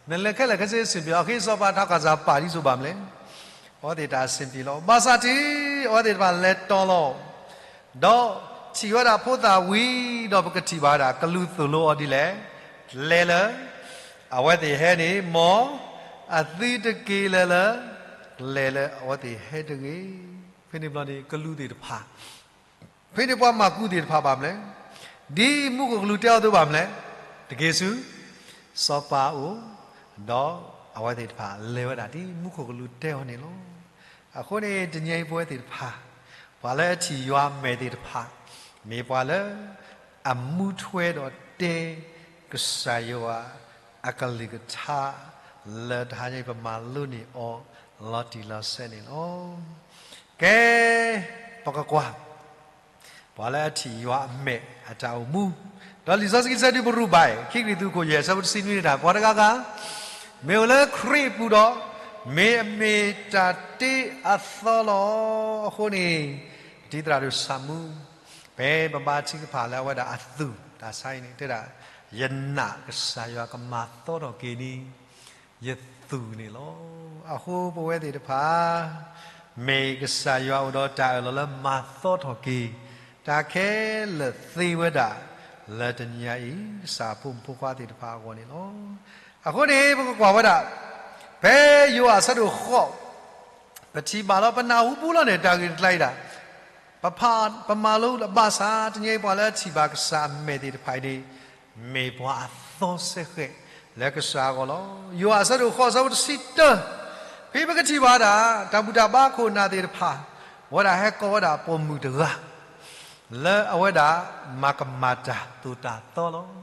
နလဲၤခဲလၢာ်ခဲဆ့စံၣ်ပျီ အခဲအံၤစီၤပၤထီၣ်ခၣ်စၢ်ပာ်ဒ်သိးဘၣ်မနုၤလဲၣ်, အဝဲသ့ၣ်တၢ်စံၣ်ပျီလီၤ. ဘၣ်ဆၣ်တုၤ အဝဲသ့ၣ်တဖၣ်လဲၤတီၤလီၤ ဒီးထံၣ်ဝဲဒၣ်ဖိသၣ်ဝံၤဒီး ပကထံၣ်ဘၣ်ဝဲဒၣ်ကလူးသိၣ်လိအီၤဒ်လဲၣ်, လဲၤလၢ အဝဲသ့ၣ်ဟဲန့ၣ် မ်အသုတက့ၤလၢၤလၢ လဲၤလၢအဝဲသ့ၣ်ဟဲတဂ့ၤ. ဖဲန့ၣ်ဘျီန့ၣ် ကလူးသ့ၣ်တဖၣ်, ဖဲန့ၣ်ပှၤမၤကူၣ်သ့ၣ်တဖၣ်ဘၣ်မနုၤလဲၣ်, ဒ်မူခိၣ်ကလူးတဲအီၤအသိးဘၣ်မနုၤလဲၣ်, တက့ၤဆူ စီၤပၤအအိၣ်, ဒီး အဝဲသ့ၣ်တဖၣ်လဲၤဝဲဒၣ်ဒ်မူခိၣ်ကလူးတဲအီၤန့ၣ်လီၤ. အဃိန့ၣ် တနံၤအံၤပဝဲသ့ၣ်တဖၣ်, ပှၤလၢအထံၣ်ယွၤအမဲာ်သ့ၣ်တဖၣ်, မ့ၢ်ပှၤလၢ အမူထွဲဒီးတဲ ကစၢ်ယွၤအကလုၢ်ကထါ လၢတဟါညါအံၤပမၤလိန့ၢ်အီၤလီၤတံၢ်လီၤဆဲးန့ၣ်လီၤ. ကဲ, ပကကွၢ် ပှၤလၢအထံၣ်ယွၤအမဲာ်အတၢ်အိၣ်မူ, ဒီးလံာ်စီဆှံဆၢဒုးပရူၢ်ဘၣ်, ခံကရံၣ်သူးခိၣ်ယဲၢ် ဆၢဖိတဆံနွံန့ၣ်တၢ်, ပှၤတဂၤဂၤ မ့ၢ်အိၣ်လၢခရံာ်အပူၤဒီး, မ့ၢ်အမ့ၢ်တၢ်တ့အသီလီၤ. အဃိန့ၣ် တံၤသရၣ်ဒိၣ်ဆၣ်မူ, ဖဲပဘါထုကဖၣ်လၢအဝဲဒၣ်အသူၣ်တၢ်ဆါအံၤန့ၣ် တဲဒၣ်, ယနာ်ကစၢ်ယွၤကမၤသီထီၣ်က့ၤန့ၣ် ယသူၣ်န့ၣ်လီၤ. အဃိပဝဲသ့ၣ်တဖၣ် မ့ၢ်ကစၢ်ယွၤအိၣ်ဒီးတၢ်အၢၣ်လီၤလၢမၤသီထီၣ်က့ၤ တၢ်ခဲလၢာ်သ့ဝဲဒၣ် လၢတနံၤညါအံၤ ကစၢ်အဖိမုၣ်ဖိခွါသ့ၣ်တဖၣ်အဂီၢ်န့ၣ်လီၤ. အဃိန့ၣ် ပကကွၢ်ဝဲဒၣ် ဖဲယိၤဟၣ်အဆၢဒိၣ်ဃိး ပထံၣ်ဘၣ်လီၤ ပနၢ်ဟူပူၤလီၤန့ၣ် တၢ်ဂ့ၢ်တကျါအံၤဒၣ်, ပဖး ပမၤလိလၢဘၣ်ဆၣ် တနံၤအံၤပှၤလၢအထံၣ်ဘၣ်ကစၢ်အမဲာ်သ့ၣ်တဖၣ်အံၤန့ၣ် မ့ၢ်ပှၤအသီစဲဃဲးလၢကစၢ်အဂီၢ်လီၤ. ယိၤဟၣ်အဆၢဒိၣ်ဃိး ဆၢဖိတဆံတၢ, ဖဲပကထံၣ်ဘၣ်ဒၣ် တၢ်ဘူၣ်တၢ်ဘါခိၣ်နၢ်သ့ၣ်တဖၣ် ဝဲဒၣ်ဟဲကိးဝဲဒၣ်ပိာ်မုၣ်တဂၤ လၢအဝဲဒၣ်မၤကမၣ်တၢ်သိၣ်တၢ်သီလီၤ.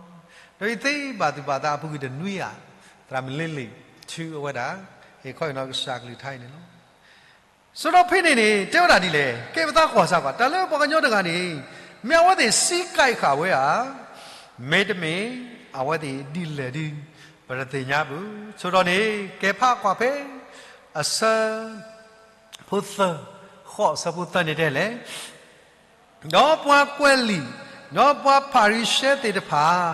ဒီးယသ့ဘၣ်သူၣ်ဘၣ်သးအပူၤကွံာ်တနွံဧါ, သရၣ်မုၣ်လ့လ့ၣ် ထုးအဝဲဒၣ် ဟ့ၣ်ခီဟ့ၣ်နီၤကစၢ်ကလုၢ်ကထါအံၤန့ၣ်လီၤ. ဆိဒီးဖဲန့ၣ်န့ၣ် တဲဝဲဒၣ်ဒ်လဲၣ်, ကဲပသးကွၢ်စၢ်ကွၢ် တၢ်လၢပှၤကညီတဂၤန့ၣ် မ့ၢ်အဝဲသ့ၣ်စံးကဲးဃာ်ဝဲဧါ, မ့တမ့ၢ် အဝဲသ့ၣ်ဒ်လဲၣ်ဒုး ပတသ့ၣ်ညါဘၣ်. ဆိဒီးန့ၣ် ကဲဖးကွၢ်ဖဲ အဆၢ ဖိသၢ, ဃိးဆၢဖိသၢန့ၣ်တဲလဲၣ်, ဒီးပှၤကွဲးလံာ်, ဒီးပှၤဖၤရံၤၡဲသ့ၣ်တဖၣ်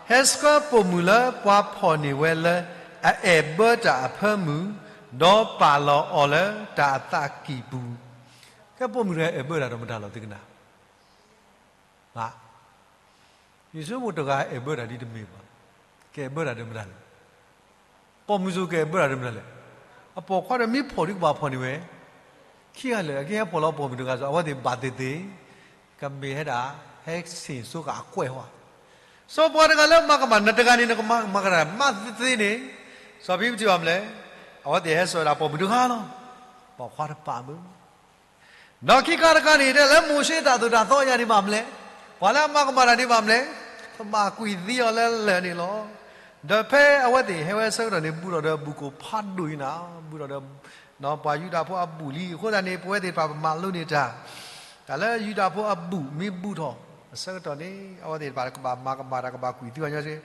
ဟဲဆှၢပိာ်မုၣ်လၢပှၤဖီၣ်န့ၢ်ဝဲလၢ အအဲၣ်ဘၢတၢ်အဖၢမုၢ်, ဒီးပာ်လီၤအီၤလၢတၢ်အသးကံၢ်ပူၤ. ကဲပိာ်မုၣ်တဂၤအဲၣ်ဘၢတၢ်ဒီးမတၤလီၤ သုကနၣ် ယဆိကမိၣ်တဂၤအဲၣ်ဘၢတၢ်ဒ်တမ့ၢ်ဘၣ်, ကအဲၣ်ဘၢတၢ်ဒီးမတၤလဲၣ်, ပိာ်မုၣ်စိၤကအဲၣ်ဘၢတၢ်ဒီးမတၤလဲၣ်, အပိာ်ခွါဒီးမ့ၢ်ဖီၣ်ဒုးကဘၣ်ဖီၣ်န့ၢ်ဝဲ, ခံဂၤလၢာ် အကဟဲဖီၣ်လီၤပိာ်မုၣ်တဂၤစီၤ အဝဲသ့ၣ်ဘၣ်သ့ၣ်သ့ၣ်, ကမ့ၢ်ဟဲဒၣ် ဟဲဆ့ၣ်စိကၤအကွဲးဝဲ, စီၤပှၤတဂၤလၢမၤကမၣ်နတဂၤန့ၣ် နကမၤကမၣ်တၢ်မးသ့သ့န့ၣ်, စီၤပံပတံဘၣ်မလဲၣ်, အဝဲသ့ၣ်ဟဲစိာ်ဝဲဒၣ်ပိာ်မုၣ်တဂၤလီၤ, ပိာ်ခွါတပာ်မုၢ် ဒီးခံခါတခါန့ၣ် တဲလၢမိၤၡ့တၢ်သိၣ်တၢ်သီယၤန့ၣ်ဘၣ်မလဲၣ်, ပှၤလၢအမၤကမၣ်တၢ်န့ၣ်ဘၣ်မလဲၣ်, ပဘၣ်ကွံာ်သံအီၤလၢလၢၢ်န့ၣ်လီၤ. ဒီးဖဲအဝဲသ့ၣ်ဟဲဝဲဆၢကတီၢ်န့ၣ် ဘူးထီၣ်ဒီးအဘူးကအိၣ်ဖးဒိၣ်အံၤနၤ, ဘူးထီၣ်ဒီး ပှၤယူဒၤဖိအဘူးလံ. အဃိသတးန့ၣ် ပဝဲသ့ၣ်တဖၣ်ပမၤလိန့ၢ်တၢ်, တၢ်လၢယူဒၤဖိအဘူးမ့ၢ်ဘူးထီၣ်အဆၢကတီၢ်န့ၣ် အဝဲသ့ၣ်တဖၣ်ကဘၣ်မၤကမၣ်တၢ် ကဘၣ်ကွံာ်သံအီၤညီစ့ၢ်,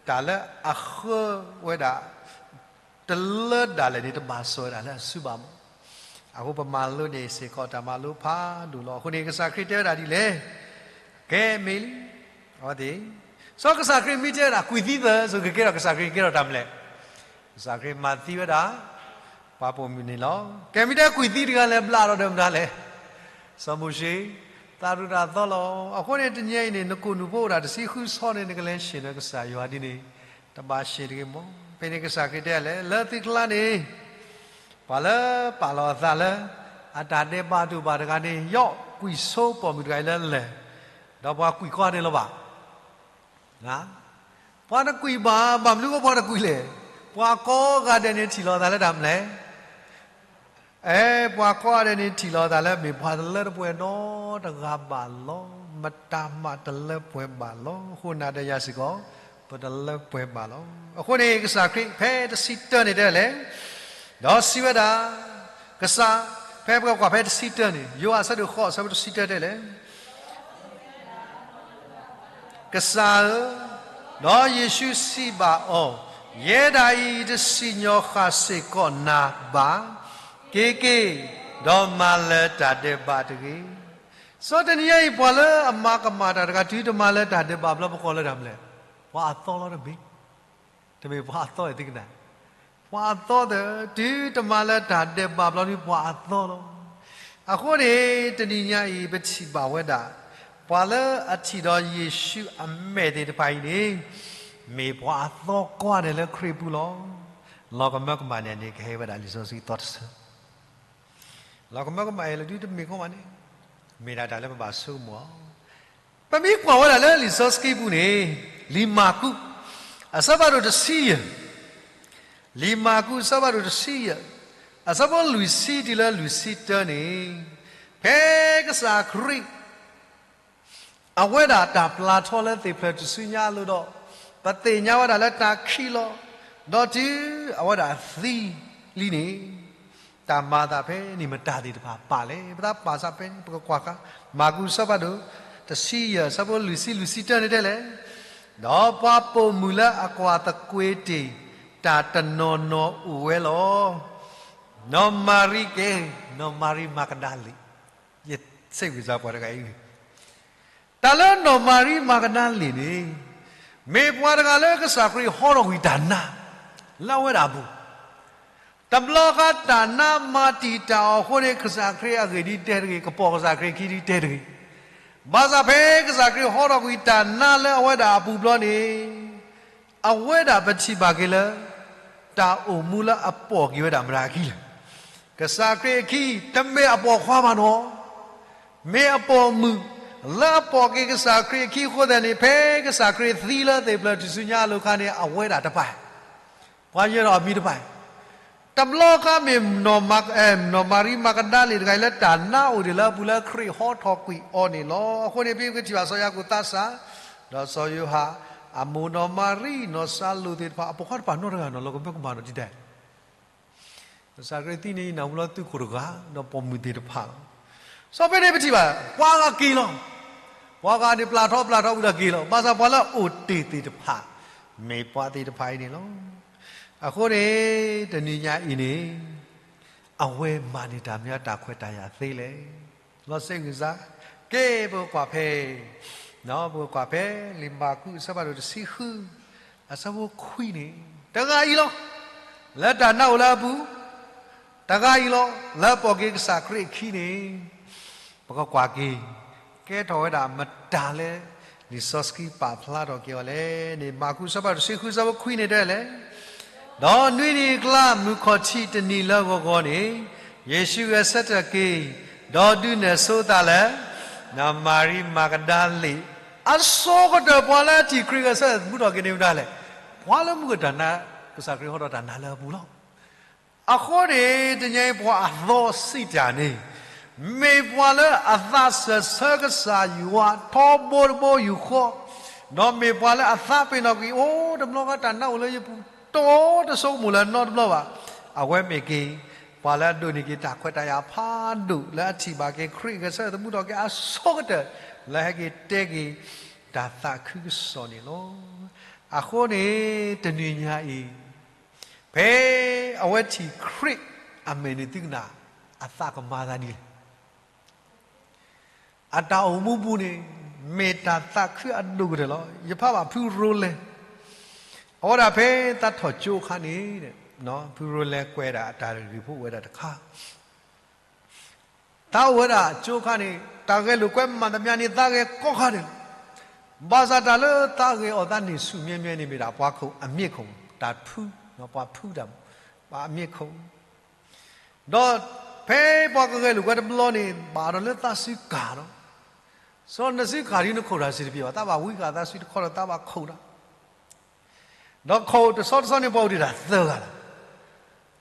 တၢ်လၢအဃၢဝဲဒၣ် တလၢဒၣ်လဲာ်န့ၣ် တဘၣ်စိာ်ဝဲဒၣ်လၢအစုဘၣ်မး. အဃိပမၤလိန့ၢ်စ့ၢ်ကီးတၢ်မၤလိဖးဒိၣ်လီၤ. အဃိန့ၣ် ကစၢ်ခရံာ်တဲဝဲဒၣ်ဒ်လဲၣ်, ကဲမ့ၢ်လံ, အဝဲသ့ၣ်, စီၤကစၢ်ခရံာ်မ့ၢ်တဲဝဲဒၣ် ကွံာ်သံသၢ, စီၤကကဲထီၣ်ကစၢ်ခရံာ်ကဲထီၣ်တၢ်မလဲၣ်, ကစၢ်ခရံာ်မၤသံဝဲဒၣ် ပှၤပိာ်မုၣ်န့ၣ်လီၤ. ကဲမ့ၢ်တဲကွံာ်သံတဂၤလဲၣ် ဘျးထီၣ်ဒီးမတၤလဲၣ်, စီၤမိၤၡ့, တၢ်သိၣ်တၢ်သီလီၤ. အဃိန့ၣ် တနံၤအံၤန့ၣ် နကိၢ်နူာ်ဖိအိၣ်ဒၣ်တဆံဃုဆီန့ၣ် နကလဲၤဆ့ၣ်နီၤကစၢ်ယွၤဒ်န့ၣ် တဘၣ်ဆ့ၣ်တဂ့ၤမး. ဖဲန့ၣ်ကစၢ်ခရံာ်တဲလဲၣ်, လၢသုကျါန့ၣ် ပှၤလၢပာ်လီၤအသးလၢ အတၢ်ဒဲးဘးတအိၣ်ဘၣ်တဂၤန့ၣ် ယီၣ်ကွံာ်ဆိပိာ်မုၣ်တဂၤအံၤလၢလၢၢ်, ဒီးပှၤကွံာ်ကွၢ်န့ၣ်လီၤဘၣ်. ပှၤတကွံာ်ဘၣ်, ဘၣ်မနုၤအဃိပှၤတကွံာ်လဲၣ်. ပှၤကိးဂၤဒဲးန့ၣ်ထံၣ်လီၤအသးလၢတၢ်မလဲၣ်. အဲ, ပှၤကိးဂၤဒဲးန့ၣ်ထံၣ်လီၤအသးလၢမ့ၢ်ပှၤတလၢတပှဲၤနီတဂၤဘၣ်လီၤ. မတၤမးတလၢပှဲၤဘၣ်လီၤ. အဃိနၤဒီးယၤစ့ၢ်ကီး ပတလၢပှဲၤဘၣ်လီၤ. အဃိန့ၣ် ကစၢ်ခရံာ်ဖဲတဆံတၢန့ၣ်တဲလဲၣ်, ဒီးစံးဝဲဒၣ်, ကစၢ်, ဖဲပကကွၢ်ဖဲတဆံတၢန့ၣ် ယိၤဟၣ်အဆၢဒိၣ်ဃိး အဆၢဖိတဆံတၢတဲလဲၣ် ကစၢ်ဧၢ, ဒီးယ့ၣ်ၡူးစံးဘၣ်အီၤ, ယဲဒၣ်အံၤ ယတစံၣ်ညီၣ်ဃၣ်စ့ၢ်ကီးနၤဘၣ်. က့ၤက့ၤ, ဒီးမၤလၢၤတၢ်ဒဲးဘးတဂ့ၤ. စီၤတနံၤညါအံၤ ပှၤလၢအမၤကမၣ်တၢ်တဂၤ တုၤတမၤလၢၤတၢ်ဒဲးဘးဘျီ ပကိးလၢတၢ်မလဲၣ်, ပှၤအသီလီၤတမ့ၢ် တမ့ၢ်ပှၤအသီသ့ၣ်ကနၣ်, ပှၤအသီသ့ၣ် တုၤတမၤလၢၤတၢ်ဒဲးဘးဘျီန့ၣ် ပှၤအသီလီၤ. အဃိန့ၣ် တနံၤညါအံၤ ပထံၣ်ဘၣ်ဝဲဒၣ် ပှၤလၢအထံၣ်ဒီးယ့ၣ်ၡူးအမဲာ်သ့ၣ်တဖၣ်အံၤန့ၣ် မ့ၢ်ပှၤအသီကွၢ်ဒဲးလၢခရံာ်ပူၤလီၤ. လီၤကမၢကမၣ်န့ၣ်န့ၣ် ကဟဲဝဲဒၣ်လံာ်စီဆှံသီတဆၢ လီၤကမၢကမၣ်အံၤလၢဒုတမ့ၢ်ခီမးန့ၣ် မ့ၢ်ဒၣ်တၢ်လၢပဘၣ်ဆိကမိၣ်အီၤ. ပမ့ၢ်ကွၢ်ဝဲဒၣ်လၢလံာ်စီဆှံပူၤန့ၣ် လံာ်မၢ်ကူး အဆၢဖးဒိၣ်တဆံယဲၢ် လံာ်မၢ်ကူးအဆၢဖးဒိၣ်တဆံယဲၢ်, အဆၢဖိလွံၢ်ဆံတုၤလၢလွံၢ်ဆံတၢန့ၣ်, ဖဲကစၢ်ခရံာ် အဝဲဒၣ်တၢ်ပျၢ်ထီလၢသ့ၣ်ဖျၢၣ်ထူၣ်စုညါအလိၤဒီး, ပသ့ၣ်ညါဝဲဒၣ်လၢတၢ်ခံးလီၤ, ဒီးတုၤအဝဲဒၣ်သံလံန့ၣ်, တၢ်မၤအသးဖဲန့ၣ်မတၤသ့ၣ်တဖၣ်ပာ်လဲၣ်. ပသးပာ်စးဖဲန့ၣ် ပကကွၢ်ဃီ, မၢ်ကူးအဆၢဖးဒိၣ်တဆံယဲၢ် အဆၢဖိလွံၢ်ဆံလွံၢ်ဆံတၢန့ၣ်တဲလဲၣ်, ဒီးပှၤပိာ်မုၣ်လၢအကွၢ်သကွ့ၤတ့ၢ် တၢ်တနီၤနီၤအိၣ်ဝဲလီၤ. နီၢ်မၤရံကဲ, နီၢ်မၤရံမၤကဒၤလ့ၣ်, ယဆ့ၣ်ဝံၤစၢ်ပှၤတဂၤအံၤ, တၢ်လၢနီၢ်မၤရံမၤကဒၤလ့ၣ်န့ၣ်, မ့ၢ်ပှၤတဂၤလၢကစၢ်ခရံာ်ဟီထီၣ်ကွံာ်တၢ်နါ လၢအဝဲဒၣ်အပူၤ, တဘျီဃီတၢ်နါမၤတံာ်တာ်အီၤအဃိန့ၣ် ကစၢ်ခရံာ်အဂ့ၢ်ဒ်တဲတဂ့ၤ, ကပိာ်ကစၢ်ခရံာ်အခံဒ်တဲတဂ့ၤ, ဘၣ်ဆၣ်ဖဲကစၢ်ခရံာ်ဟီထီၣ်ကွံာ်တၢ်နါလၢအဝဲဒၣ်အပူၤဘျီန့ၣ်, အဝဲဒၣ်ပထံၣ်ဘၣ်က့ၤလၢ တၢ်အိၣ်မူလၢအပိာ်က့ၤဝဲဒၣ်မတၤအခံလဲၣ်. ကစၢ်ခရံာ်အခံ တမ့ၢ်အပိာ်ခွါဘၣ်နီၤ, မ့ၢ်အပိာ်မုၣ်လၢအပိာ်က့ၤကစၢ်ခရံာ်အခံအဃိသတးန့ၣ် ဖဲကစၢ်ခရံာ်သံလၢသ့ၣ်ဖျၢၣ်ထူၣ်စုညါအလိၤအခါန့ၣ် အဝဲဒၣ်တဖၣ်, ပှၤယဲဒီးအမံၤတဖၣ်, တဘျီဃီမ့ၢ် နီၢ်မၤရံမၤကဒၤလ့ၣ်တဂၤအံၤလၢတၢ်နါအိၣ်ဒံးလၢအပူၤလၢခရံာ်ဟီထီၣ်ကွံာ်အီၤန့ၣ်လီၤ. အဃိန့ၣ် ဖဲပကထံၣ်ဘၣ်စီၤယၤကိာ်သးစၢ်, ဒီးစီၤယိၤဟၣ်, အမိၢ်နီၢ်မၤရံ, နီၢ်စၤလိာ်သ့ၣ်တဖၣ် အပိာ်ခွါတဖၣ်နီတဂၤနီၤ လီၤကမၢကမၣ်နီၤဒ်တဲ ကစၢ်ခရံာ်သံန့ၣ် နၢ်ဟူလၢသုးခိၣ်တဂၤ ဒီးပိာ်မုၣ်သ့ၣ်တဖၣ်လီၤ. စီၤဖဲန့ၣ်ပထံၣ်ဘၣ် ပှၤဂၤက့ၤလီၤ, ပှၤဂၤန့ၣ်ပျၢ်ထီပျၢ်ထီဝံၤဒီးက့ၤလီၤ. ဘၣ်ဆၣ်ပှၤလၢအအိၣ်တ့ၢ်သ့ၣ်တဖၣ် မ့ၢ်ပှၤသ့ၣ်တဖၣ်အံၤန့ၣ်လီၤ. အဃိန့ၣ် တနံၤညါအံၤန့ၣ် အဝဲမၤန့ၢ်တၢ်မ့ၢ်တၢ်ခွဲးတၢ်ယာ်သ့လဲၣ်. လီၤစ့ၣ်ဝံၤစါ, ကဲပကကွၢ်ဖဲ ပကကွၢ်ဖဲ လံာ်မၢ်ကူးအဆၢဖးဒိၣ်တဆံဃု, အဆၢဖိခွံန့ၣ်, တဂၤအံၤလီၤ, လၢတၢ်နါအိၣ်လၢအပူၤ, တဂၤအံၤလီၤ လၢပိာ်က့ၤကစၢ်ခရံာ်အခံန့ၣ်, ပကကွၢ်က့ၤ ကဲထီၣ်ဝဲဒၣ်မတၤလဲၣ်. လံာ်စီဆှံပာ်ဖျါထီၣ်က့ၤအီၤလဲၣ်န့ၣ် မၢ်ကူးအဆၢဖးဒိၣ်တဆံဃု အဆၢဖိခွံန့ၣ်တဲလဲၣ် ဒီးနွံနံၤအကျါ မုၢ်ခီၣ်ထံးတနံၤလၢဂီၤဂီၤန့ၣ်, ယ့ၣ်ၡူးဂဲၤဆၢထၢၣ်က့ၤ, ဒီးဒုးနဲၣ်ဆိသးလၢ နီၢ်မၤရံမၤကဒၤလ့ၣ်, အဆိကတၢၢ်ပှၤလၢအထံၣ်ခရံာ်ဂဲၤဆၢထၢၣ်သမူထီၣ်က့ၤန့ၣ်မတၤလဲၣ်. ပှၤလၢမူကတၢ်နါ, ကစၢ်ခရံာ်ဟီထီၣ်တၢ်နါလၢအပူၤလီၤ. အဃိန့ၣ် တနံၤအံၤပှၤအသီစံးတၢ်န့ၣ်, မ့ၢ်ပှၤလၢအသးစၢၢ်ဆၢကစၢ်ယွၤထီဘိတဘိယူၢ်ဃီ, ဒီးမ့ၢ်ပှၤလၢအသးပ့ၤနီၣ်ကွံာ် အိၣ်တဘျီဃီတၢ်နါအိၣ်လၢယပူၤ တအိၣ်တဆိကမိၣ်လၢၤနီတဘျီဘၣ်. အဝဲမ့ၢ်က့ၤ ပှၤလၢအဒိးန့ၢ်က့ၤတၢ်ခွဲးတၢ်ယာ်ဖးဒိၣ် လၢအထံၣ်ဘၣ်က့ၤခရံာ်ဂဲၤဆၢထၢၣ်သမူထီၣ်က့ၤအဆိကတၢၢ် လၢဟဲက့ၤတဲက့ၤ တၢ်သးခုကစီၣ်န့ၣ်လီၤ. အဃိန့ၣ် တနံၤညါအံၤ ဖဲအဝဲထံၣ်ခရံာ်အမဲာ်န့ၣ် သုကနၣ် အသးကမၤအသးဒ်လဲၣ်. အတၢ်အိၣ်မူပူၤန့ၣ် မ့ၢ်တၢ်သးခုအဒိၣ်ကတၢၢ်လီၤ. ယဖးဘၣ်ဖုရိလဲ, အဝဲဒၣ်ဖဲသးထီၣ်ကၠိအခါန့ၣ်, ဖုရိလဲကွဲးဒၣ်အတၢ်ဂ့ၢ်ဖိအိၣ်ဝဲဒၣ်တခါ သးအိၣ်ဝဲဒၣ်ကၠိအခါန့ၣ် တၢ်ဂဲၤလိာ်ကွဲမၤသမျၢ်န့ၣ် သးဂဲၤကိးခါန့ၣ်လီၤ. ဘၣ်ဆၣ်တၢ်လၢသးဂဲၤအီၤသးန့ၢ်ဆူၣ်မဲမဲန့ၣ် မ့ၢ်ဒၣ်ပှၤခိၣ်အမ့ၢ်ခိၣ်, တၢ်ဖု, ပှၤဖုတၢ်, ပှၤအမ့ၢ်ခိၣ်, ဒီးဖဲပှၤကဂဲၤလိာ်ကွဲတဘျီန့ၣ် ဘၣ်ဒီးလၢသးစုကၢ်လီၤ. စီၤနစုကၢ်ဒ်နခိၣ်တၢ်စံးတပျဲၤဘၣ်, သးဘၣ်ဝံဃာ်သးစုတခီဒီး သးဘၣ်ခိၣ်တၢ် ဒီးခိၣ်တဆီတဆီန့ၣ် ပှၤအိၣ်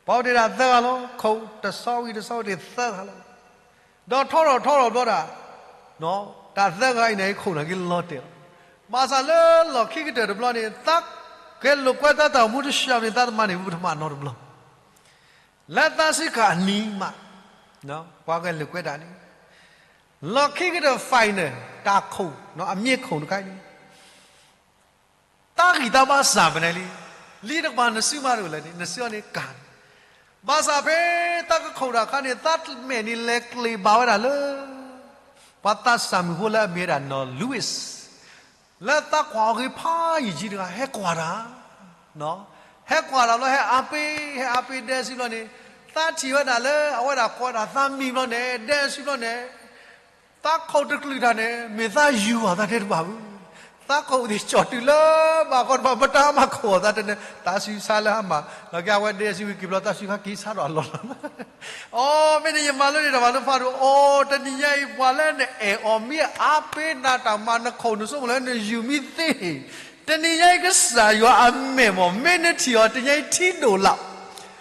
တ့ၢ်တၢ်သၢဂၤလီၤ. ပှၤအိၣ်တ့ၢ်တၢ်သၢဂၤလီၤ. ခိၣ်တဆီဝံၤတဆီအိၣ်တ့ၢ်သၢဂၤလီၤ. ဒီးထီထီၣ်ထီထီၣ်ဘျီဒၣ်, တၢ်သၢဂၤအံၤန့ၣ် ခိၣ်န့ၣ်က့ၤလီၤတဲာ်လီၤ. ဘၣ်ဆၣ်လၢလီၢ်ခံကတၢၢ်တဘျီန့ၣ် သးဂဲၤလိာ်ကွဲသးတၢ်အိၣ်မူတဆှၢန့ၣ် သးတမၤန့ၢ်ပထမနီတဘျီ. လၢသးစုကၢ်အနံၤမး, ပှၤဂဲၤလိာ်ကွဲတၢ်န့ၣ် လီၢ်ခံကတၢၢ် final တၢ်ခိၣ်, အမ့ၢ်ခိၣ်တခါအံၤန့ၣ် သးဂံၢ်သးဘါစၢ်ဖဲန့ၣ်လံ. လံတကပၤနစုမးတအိၣ်လၢၤန့ၣ် နစုအီၤန့ၣ်ကၢ်န့ၣ်. ဘၣ်ဆၣ်ဖဲသးကခိၣ်တၢ်အခါန့ၣ် သးမဲာ်န့ၣ်လဲၤကျ့ၤဘၣ်ဝဲဒၣ်လၢ ပှၤသးစၢ်မုၣ်ဖိလၢအမ့ၢ်ဝဲဒၣ်နီၢ် Louis လၢသးကွၢ်အီၤဂ့ၤဖးယံာ်ကံတဂၤ ဟဲကွၢ်တၢ်, ဟဲကွၢ်တၢ်ဘျီ ဟဲအါပ့ၤ ဟဲအါပ့ၤဒဲစုဘျီန့ၣ် သးထံၣ်ဝဲဒၣ်လၢအဝဲဒၣ်ကွၢ်တၢ်သးမံဘျီန့ၣ် ဒဲစုဘျီန့ၣ် သးခိၣ်တချုးတၢ်န့ၣ် မ့ၢ်သးယူၤအီၤသးတဲတဘၣ်ဘၣ်. သးခိၣ်သ့ၣ်ကၠီၣ်တုၤလၢဘၣ်ဃီတဘၣ် ပတၢ်မၤခိၣ်အီၤသးတဲန့ၣ် သးစုဆါလၢအမၤ လီၤက့ၤအဝဲဒဲစုဝံၤက့ၤဘျီ သးစုခါက့ၤဆါဒီးအလီၢ်လီၤ. အိ မ့ၢ်န့ၣ်ယမၤလိန့ၢ်တၢ်မၤလိဖးဒိၣ် အိ တနံၤညါအံၤ ပှၤလၢနအဲၣ်အီၤမ့ၢ်အါပ့ၤနၤတၢ်မၤ နခိၣ်နဆိကမိၣ်လၢနယူၤမ့ၢ်သ့န့ၣ် တနံၤညါအံၤကစၢ်ယွၤအမဲာ်မ့ၢ် မ့ၢ်နထံၣ်အီၤ တနံၤညါအံၤထံဒိၣ်လီၤ,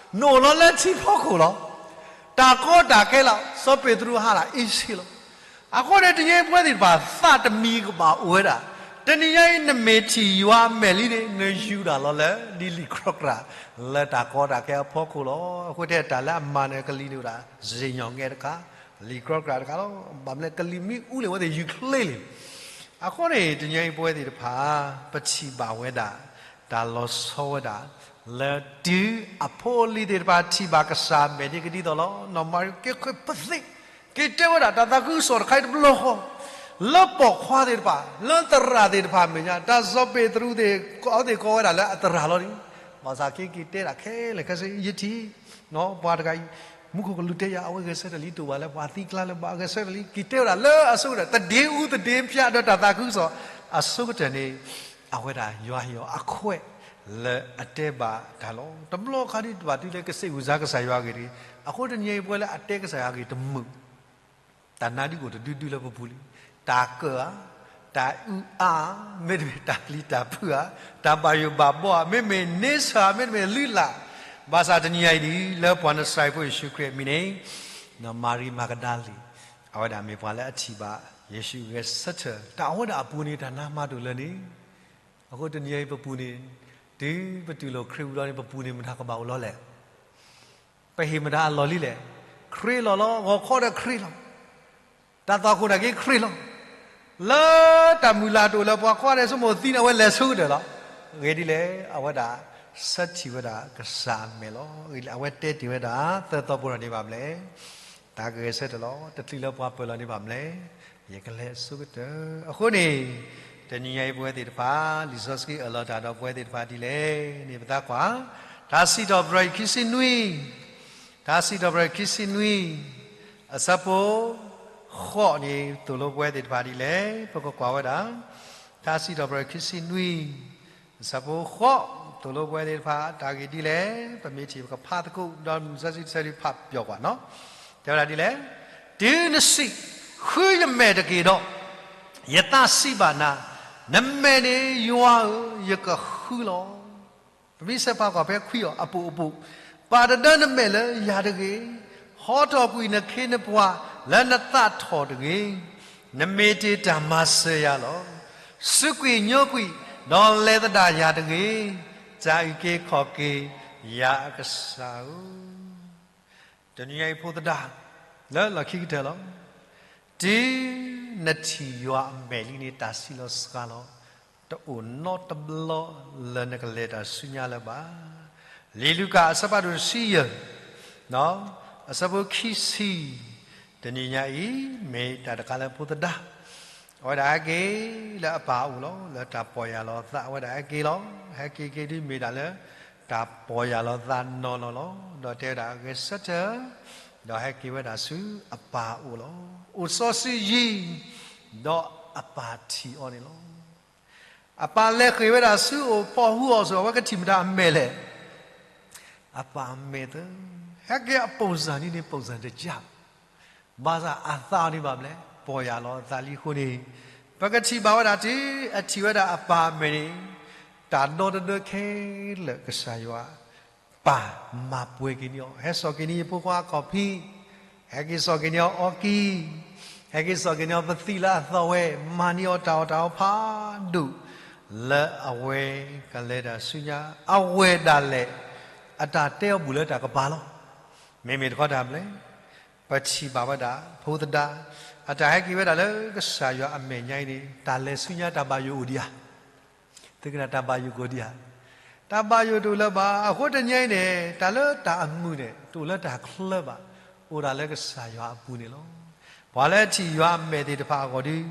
နအိၣ်လီၤလၢထံဖီခိၣ်လီၤ. တၢ်ကီတၢ်ခဲလီၤ, စီၤပ့းတရူးဟးလီၤ easy လီၤ. အဃိန့ၣ် တနံၤညါအံၤပဝဲသ့ၣ်တဖၣ် သးတမံၤကဘၣ်အိၣ်ဝဲဒၣ်, တနံၤညါအံၤနမ့ၢ်ထံၣ်ယွၤအမဲာ်လံန့ၣ် နယူၤဒၣ်လီၤလၢ ဒ်လံာ်ကြီကြာ် လၢတၢ်ကီတၢ်ခဲအဖီခိၣ်လီၤ. အဃိတဲတၢ်လၢအမၤနၢၤကလံၤန့ၣ်ဝဲဒၣ် စ့ၣ်ညီၣ်ငဲတခါ, လံာ်ကြီကြာ်တခါလီၤ. ဘၣ်မနုၤလဲၣ် ကလံၤမ့ၢ်အူလံ အဝဲသ့ၣ်ယူၤချ့လံ. အဃိန့ၣ် တနံၤညါအံၤပဝဲသ့ၣ်တဖၣ် ပထံၣ်ဘၣ်ဝဲဒၣ် တၢ်လီၤဆီဝဲဒၣ် လၢတုၤအဖိအလံၤသ့ၣ်တဖၣ်ထံၣ်ဘၣ်ကစၢ်အမဲာ်န့ၣ် ကဒ်သိးလီၤ. နီၢ်မၤရံက့ၤဃ့ၢ်ပသ့ၣ်, က့ၤတဲဝဲဒၣ်တၢ်သးခုကစီၣ်တခါအံၤတဘျီဃီ လၢပိာ်ခွါသ့ၣ်တဖၣ်, လၢသရၣ်သ့ၣ်တဖၣ်အမဲာ်ညါ, တၢ်စီၤပ့းတရူးသ့ၣ် အဝဲသ့ၣ်ကိးဝဲဒၣ်လၢအသရၣ်လီၤန့ၣ်, ဘၣ်ဆၣ်က့ၤက့ၤတဲဒၣ်ခဲလၢာ်ခဲဆ့ ယထံၣ် ပှၤတဂၤအံၤ မူခိၣ်ကလူးတဲယၤ အဝဲဂဲၤဆၢထၢၣ်လံ တအိၣ်ဘၣ်လၢပှၤသံကျါလၢၤဘၣ် အဂဲၤဆၢထၢၣ်လံ က့ၤတဲဝဲဒၣ်လၢအဆိကတၢၢ် သဒ့အူသဒ့ဖၠါဒီးတၢ်သးခုကစီၣ်အဆိကတၢၢ်န့ၣ် အဝဲဒၣ်ယွၤဟ့ၣ်အီၤအခွဲးလၢအတဲဘၣ်တၢ်လီၤ. တဘျီခါဒ်တဘၣ်တုၤလၢကစံးဝူၤစါကစၢ်ယွၤအဂ့ၢ်တဂ့ၤ, အဃိတနံၤညါအံၤပဝဲလၢအတဲကစၢ်ယွၤအဂ့ၢ်တမုာ် တၢ်နါဒုးအိၣ်တဒုဒုလၢပပူၤလံ. တၢ်ကၢၣ်ဧါ, တၢ်အုၣ်အါ, မ့တမ့ၢ်တၢ်ပျံၤတၢ်ဖုးဧါ, တၢ်ဘၣ်ယိၣ်ဘၣ်ဘီဧါ, မ့မ့ၢ်န့ဆၢၣ်ဧါ, မ့တမ့ၢ်လုၢ်လၢ်, ဘၣ်ဆၣ်တနံၤညါအံၤဒ် လၢပှၤနစၤရ့းဖိယ့ၣ်ၡူးခရံာ်အမံၤန့ၣ် နီၢ်မၤရံမၤကဒၤလ့ၣ် အဝဲဒၣ်မ့ၢ်ပှၤလၢအထံၣ်ဘၣ်ယ့ၣ်ၡူးဂဲၤဆၢထၢၣ် တၢ်အဝဲဒၣ်အပူၤန့ၣ် တၢ်နါမၤတအိၣ်လၢၤန့ၣ် အဃိတနံၤညါအံၤပပူၤန့ၣ် တုၤပတူၢ်လိာ်ခရံာ်ဝံၤဒီးန့ၣ် ပပူၤန့ၣ်မတၤကဘၣ်အိၣ်လီၤလဲၣ်. ပဟ့ၣ်မတၤအလီၢ်လံလဲၣ်. ခရံာ်လီၢ်လီၤ, ဂီၤခီဒီးခရံာ်လီၤ. တၢ်သွၣ်ခိၣ်နာ်က့ခရံာ်လီၤ. လၢတၢ်မုၢ်လၢ်တအိၣ်လၢပှၤကွၢ်န့ၣ် ဆိကမိၣ်သံန့ၣ် အဝဲလဲၤဆိကတၢၢ်လီၤ. ဂ့ၤဒ်လဲၣ်, အဝဲဒၣ်ဆၢထံၣ်ဝဲဒၣ်ကစၢ်အမဲာ်လီၤ. ဂ့ၤလၢအဝဲတဲတ့ၢ်ဝဲဒၣ် သၢသီပူၤလီၤန့ၢ်ဘၣ်မလဲၣ်. တၢ်ကဂဲၤဆၢထၢၣ်လီၤ. တချုးလၢပှၤပၢၤလီၤန့ၢ်ဘၣ်မလဲၣ်. ယကလဲၤအဆိကတၢၢ်. အဃိန့ၣ် တနံၤညါအံၤပဝဲသ့ၣ်တဖၣ် လံာ်စီဆှံအၢၣ်လီၤတၢ်ဒီးပဝဲသ့ၣ်တဖၣ်ဒ်လဲၣ်န့ၣ် ပသးကွၢ် တၢ်စံးထီၣ်ပတြၢၤအံၤခံဆံနွံ, တၢ်စံးထီၣ်ပတြၢၤခံဆံနွံ အဆၢဖိဃိးန့ၣ် သိၣ်လိပဝဲသ့ၣ်တဖၣ်ဒ်လဲၣ် ပကကွၢ်ဝဲဒၣ် တၢ်စံးထီၣ်ပတြၢၤခံဆံနွံ အဆၢဖိဃိး သိၣ်လိပဝဲသ့ၣ်တဖၣ် တၢ်ဂ့ၢ်ဒ်လဲၣ် ပမ့ၢ်ထံၣ်ပကဖးသကိး ဒီးမုၢ်မဆါတဆၢဒုးဖးပျီၢ်ကွၢ်နီၤ တဲဝဲဒၣ်ဒ်လဲၣ်, တုၤနစံး, ဃုယမဲာ်တက့ၢ်ဒီး, ယသးစံးဘၣ်နၤ, နမဲာ်န့ၣ် ယွၤဧၢ, ယကဃုလီၤ. ပမ့ၢ်ဆဲးဖးကွၢ်ဖဲခွံအီၤ အပိာ်အပိာ်, ပာ်တဒၢနမဲာ်လၢယၤတဂ့ၤ, ဟီထီၣ်ကွံာ်နခ့နပှၤလၢနသးထီၣ်တဂ့ၤ. နမ့ၢ်တ့ၢ်တၢ်မၤစၢၤယၤလီၤ. စူးကွံာ်ညိကွံာ်, ဒီးလဲၤသဒၣ်ယၤတဂ့ၤ. တၢ်အုၣ်က့ၤခီၣ်က့ၤယၤ အကစၢ်ဧၢ. တနံၤညါအံၤဖိသဒါ လၢလီၢ်ခံကတၢၢ်လီၤ. တုၤနထံၣ်ယွၤအမဲာ်လံန့ၣ် တၢ်စံးလီၤစှၤလီၤ တအိၣ်နီတဘျီလၢနကလဲၤတၢ်ဆူညါလၢၤဘၣ်. လံာ်လူၤကၣ်အဆၢဖးဒိၣ်တဆံယဲၢ် အဆၢဖိခံဆံ, တနံၤညါအံၤ မ့ၢ်တၢ်တခါလၢဖိသဒါ အဝဲဒၣ်ဟဲက့ၤလၢအပၢ်အအိၣ်လီၤ. လၢတၢ်ပီၢ်ယၢ်လီၤသး အဝဲဒၣ်ဟဲက့ၤလီၤ. ဟဲက့ၤက့ၤဒ်မ့ၢ်ဒၣ်လၢ တၢ်ပီၢ်ယၢ်လီၤသးနီၢ်နီၢ်လီၤ. ဒီးတဲဝဲဒၣ်ဂဲၤဆၢထၢၣ်, ဒီးဟဲက့ၤဝဲဒၣ်ဆူအပၢ်အအိၣ်လီၤ. အိၣ်စီဆှံယံာ်, ဒီးအပၢ်ထံၣ်အီၤန့ၣ်လီၤ. အပၢ်လဲၤဃ့ၢ်ဝဲဒၣ်ဆူအအိၣ် ဖီၣ်ဟူအီၤအသိး အဝဲကထံၣ်မတၤအမဲာ်လဲၣ်. အပၢ်အမဲာ်သၢ, ဟဲက့ၤအ ပုံစံ န့ၣ်န့ၣ် ပုံစံ တကျ, ဘၣ်ဆၣ်အသးအီၤန့ၣ်ဘၣ်မလဲၣ်, ပီၢ်ယၢ်လီၤအသးလံအဃိန့ၣ်, ပကထံၣ်ဘၣ်ဝဲဒၣ်တုၤအထံၣ်ဝဲဒၣ်အပၢ်အမဲာ်န့ၣ်, တၢ်ဒီတဒၢခဲလၢာ်ကစၢ်ယွၤ ပာ်မၤပှဲၤက့ၤန့ၢ်အီၤ, ဟဲစိာ်က့ၤန့ၢ်ယဖိခွါအခီၣ်ဖံး, ဟဲက့ၤစိာ်က့ၤန့ၢ်အီၤအီကံ, ဟဲက့ၤစိာ်က့ၤန့ၢ်အီၤပသံလၢအသီဝဲ, မၤန့ၢ်အီၤတၢ်အီၣ်တၢ်အီဖးဒိၣ်, လၢအဝဲကလဲၤတၢ်ဆူညါ, အဝဲဒၣ်လဲာ် အတၢ်တဲအီၤဘူးလၢတၢ်ကပၤလီၤ. မ့မ့ၢ်တခီတၢ်ဘျဲၣ် ပထံၣ်ဘၣ်ဝဲဒၣ် ဖိသဒါ အတၢ်ဟဲက့ၤဝဲဒၣ်လၢကစၢ်ယွၤအမဲာ်ညါအံၤန့ၣ် တၢ်လဲၤဆူညါတၢ်ဘၣ်ယိၣ်အိၣ်ဒံးဧါ. သုကနၣ်တၢ်ဘၣ်ယိၣ်ကအိၣ်ဒံးဧါ. တၢ်ဘၣ်ယိၣ်တအိၣ်လၢၤဘၣ်. အဃိတနံၤအံၤန့ၣ် တၢ်လၢတၢ်အမုာ်န့ၣ် တအိၣ်လၢတၢ်ချၢဘၣ်, အိၣ်ဒၣ်လၢကစၢ်ယွၤအပူၤန့ၣ်လီၤ. ပှၤလၢထံၣ်ယွၤအမဲာ်သ့ၣ်တဖၣ်အဂီၢ်ဒီး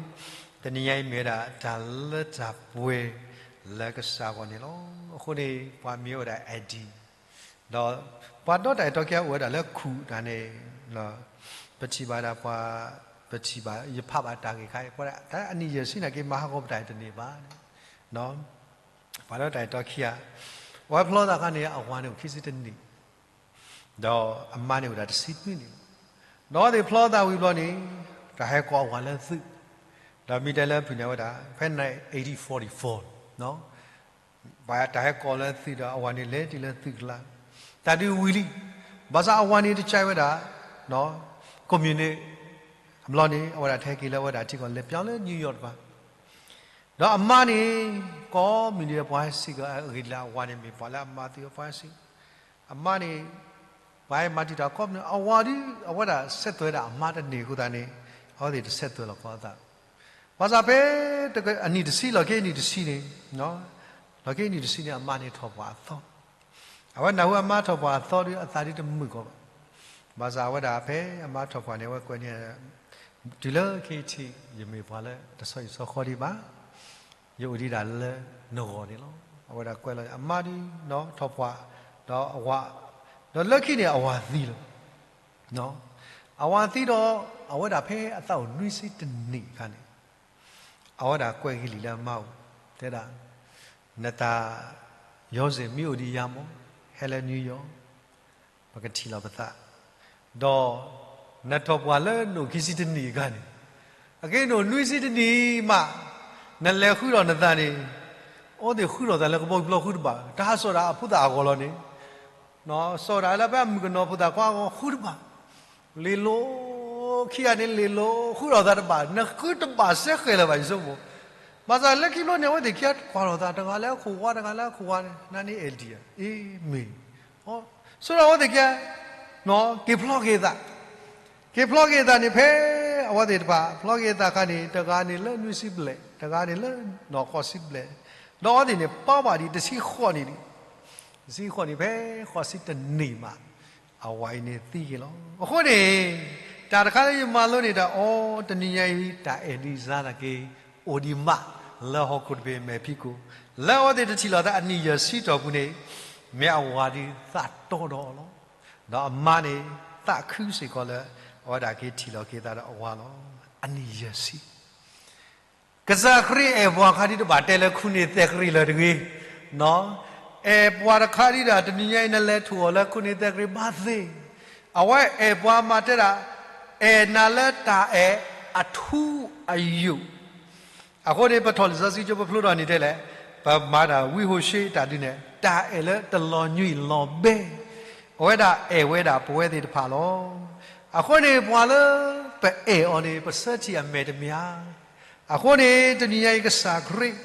တနံၤညါအံၤမ့ၢ်ဝဲဒၣ် တၢ်လၢတၢ်ပှဲၤလၢကစၢ်အဂီၢ်န့ၣ်လီၤ. အဃိန့ၣ် ပှၤမ့ၢ်ဝဲဒၣ် ID ဒီးပှၤဒီတၢ်အဲၣ်တီခံဂၤအိၣ်ဝဲဒၣ်လၢခူၣ်တၢ်န့ၣ်, ပထံၣ်ဘၣ်ဒၣ်ပှၤ, ပထံၣ်ဘၣ် ယဖးဘၣ်တၢ်ဂ့ၢ်ခါအံၤ ပှၤဒၣ်တၢ်အနံၣ်ယဲၢ်ဆံနာ်က့ မၤဟးဂီၤပတၢ်အံၤတန့ၢ်ဘၣ်န့ၣ်, ပှၤဒီတၢ်အဲၣ်တီခံဂၤ, အဝဲဖျီသးအခါန့ၣ် အဝၤန့ၣ်အိၣ်ခံဆံတနံၣ်, ဒီးအမါန့ၣ်အိၣ်ဒၣ်တဆံနွံနံၣ်, ဒီးသ့ၣ်ဖျီသးဝံၤဘျီန့ၣ်, တၢ်ဟဲကိးအဝၤလၢသုး, ဒီးမ့ၢ်တဲလၢဖုၣ်န့ၣ်ဝဲဒၣ် ဖဲန့ၣ် eighteen forty-four န့ၣ် ပှၤတၢ်ဟဲကိးလၢသုးဒီး အဝၤန့ၣ်လဲၤတုၤလၢသုးကလၢၤ, တၢ်ဒုးဝံၤလံ. ဘၣ်ဆၣ်အဝၤန့ၣ်တကဲဝဲဒၣ် communist န့ၣ်, အဘျီန့ၣ် အဝဲဒၣ်ထဲက့ၤလၢအဝဲဒၣ်ထံကီၢ် လဲၤပၠီလၢ New York တပၤ, ဒီးအမါန့ၣ် ကိးမုၢ်နံၤဒီး ပှၤဟဲစံးကီးအဂ့ၢ်လၢအဝၤန့ၣ်မ့ၢ်ပှၤလၢအမၤသုးအပှၤဟဲစံး, အမါန့ၣ် ပှၤဟဲမၤတံာ်တာ်ကိးမုၢ်နံၤ အဝၤဒုး အဝဲဒၣ်ဆဲးသွဲးဒၣ်အမါတန့ၢ်အဃိသတးန့ၣ် အဝဲသ့ၣ်တဆဲးသွဲးလီၤကီးအသး. ဘၣ်ဆၣ်ဖဲအနံၣ်တဆံ လီၤက့ၤအနံၣ်တဆံန့ၣ်, လီၤက့ၤအနံၣ်တဆံန့ၣ် အမါန့ၣ်ထီၣ်ပှၢ်အသီ, အဝဲနၢ်ဟူအမါထီၣ်ပှၢ်အသီဒီး အသးဒုးတမုာ်ကီးဘၣ်. ဘၣ်ဆၣ်အဝဲဒၣ်ဖဲအမါထီၣ်ပှၢ်န့ၣ် အဝဲကွဲးန့ၢ် တုၤလၢခဲအံၤထံး ယမ့ၢ်ပှၤလၢတဆီဟံၣ်ဆီဃီဒံးဘၣ်, ယအိၣ်ဒံးဒၣ်လၢနဂီၢ်န့ၣ်လီၤ. အဝဲဒၣ်ကွဲးလီၤအမါဒုး ထီၣ်ပှၢ် ဒီးအဝၤ, ဒီးလၢခံန့ၣ်အဝၤသံလီၤ. အဝၤသံဒီး အဝဲဒၣ်ဖဲအသးအိၣ်နွံဆံတနံၣ်အခါန့ၣ် အဝဲဒၣ်ကွဲးကလံာ်လၢအမါအိၣ် တဲဒၣ်, နသး ယီၤစ့ၣ် မ့ၢ်အိၣ်ဒံးယၤမး, ဟဲလၢ New York ပကထံၣ်လိာ်ပသး, ဒီးနထီၣ်ပှၢ်လၢနအိၣ်ခံဆံတနံၣ်အခါန့ၣ်, အက့ၢ်နအိၣ်နွံဆံတနံၣ်မး နလဲၤဃုထီၣ်နသးန့ၣ်, အဝဲသ့ၣ်ဃုထီၣ်သးလၢကဘီယူၤပျီဃုတဘၣ်, တၢ်ဟးစိာ်တၢ်အဖိသၣ်အဂီၢ်လီၤန့ၣ်, စိာ်တၢ်လၢဖဲအမုၣ်ကနီၤဖိသၣ်ခွါအဂီၢ်ဃုတဘၣ်, လ့ၤလိၤ, ခံဂၤန့ၣ်လ့ၤလိၤ ဃုထီၣ်သးတဘၣ်, နဃုတဘၣ်စဲဃဲၤလၢၤဘၣ် ယဆိကမိၣ်. ဘၣ်ဆၣ်လၢခံဘျီန့ၣ် အဝဲသ့ၣ်ခံဂၤကွၢ်ထီၣ်သး တဂၤလၢအခိၣ်ဝါ တဂၤလၢအခိၣ်ဝါန့ၣ် နန့ၣ်အဲၣ်ဒိး, အ့မ့ၢ်, ဆိဒီးအဝဲသ့ၣ်ခံဂၤ က့ၤဖျီက့ၤအသး, က့ၤဖျီက့ၤအသးန့ၣ် ဖဲအဝဲသ့ၣ်တဖၣ် ဖျီက့ၤအသးအခါန့ၣ် တဂၤန့ၣ်လၢနွံဆံဘျဲၣ် တဂၤန့ၣ်လၢ ဃိးဆံဘျဲၣ်, ဒီးအဝဲသ့ၣ်န့ၣ် ပာ်ဘၣ်ဒံးတဆံဃိးနံၣ်ဒံး, တဆံဃိးနံၣ် ဖဲဃိးဆံတနံၣ်မး အဝၤအံၤန့ၣ်သံက့ၤလီၤ. အဃိန့ၣ် တၢ်တခါလၢယမၤလိန့ၢ်တၢ်အီၤ တနံၤညါအံၤ တၢ်အဲၣ်ဒိးစါသနာ်က့ အိၣ်ဒံးမး လၢဟီၣ်ခိၣ်တဘ့ၣ်မဲာ်ဖံးခိၣ် လၢအဝဲသ့ၣ်တထံၣ်လိာ်သးအနံၣ်ယဲၢ်ဆံတီၢ်ပူၤန့ၣ် မ့ၢ်အဝၤဒုးသးတီဒီးအီၤလီၤ. ဒီးအမါန့ၣ် သးခုစ့ၢ်ကီးလၢ အဝဲဒၣ်က့ၤထံၣ်လိာ်က့ၤသးဒီးအဝၤလီၤ. အနံၣ်ယဲၢ်ဆံ ကစၢ်ခရံာ်အဲၣ်ပှၤခါဒ်တဘၣ်တဲလၢ ခိၣ်နံၣ်သဲးကရံးလၢၤတဂ့ၤ, အဲၣ်ပှၤတခါဒ်ဒီး တနံၤညါအံၤ နလဲၤထူၣ်အီၤလၢ ခိၣ်နံၣ်သဲးကရံး ဘၣ်သ့ၣ်, အဝဲအဲၣ်ပှၤမၤတဲဒၣ် အဲၣ်နၤလၢတၢ်အဲၣ်အထူအယိာ်. အဃိန့ၣ် ပထီၣ်လံာ်စီဆှံကၠိ ပဖျိထီၣ်န့ၣ်တဲလဲၣ်, ပမၤတၢ်ဝံဟိၣ်ၡ့တၢ်ဒုးနဲၣ် တၢ်အဲၣ်လၢတလီၤညွံးလီၤဘဲ, အဝဲဒၣ်အဲၣ်ဝဲဒၣ်ပဝဲသ့ၣ်တဖၣ်လီၤ. အဃိန့ၣ် ပှၤလၢပအဲၣ်အီၤန့ၣ် ပဆၢထံၣ်အမဲာ်တမံၤဧါ. အဃိန့ၣ် တနံၤညါအံၤ ကစၢ်ခရံာ်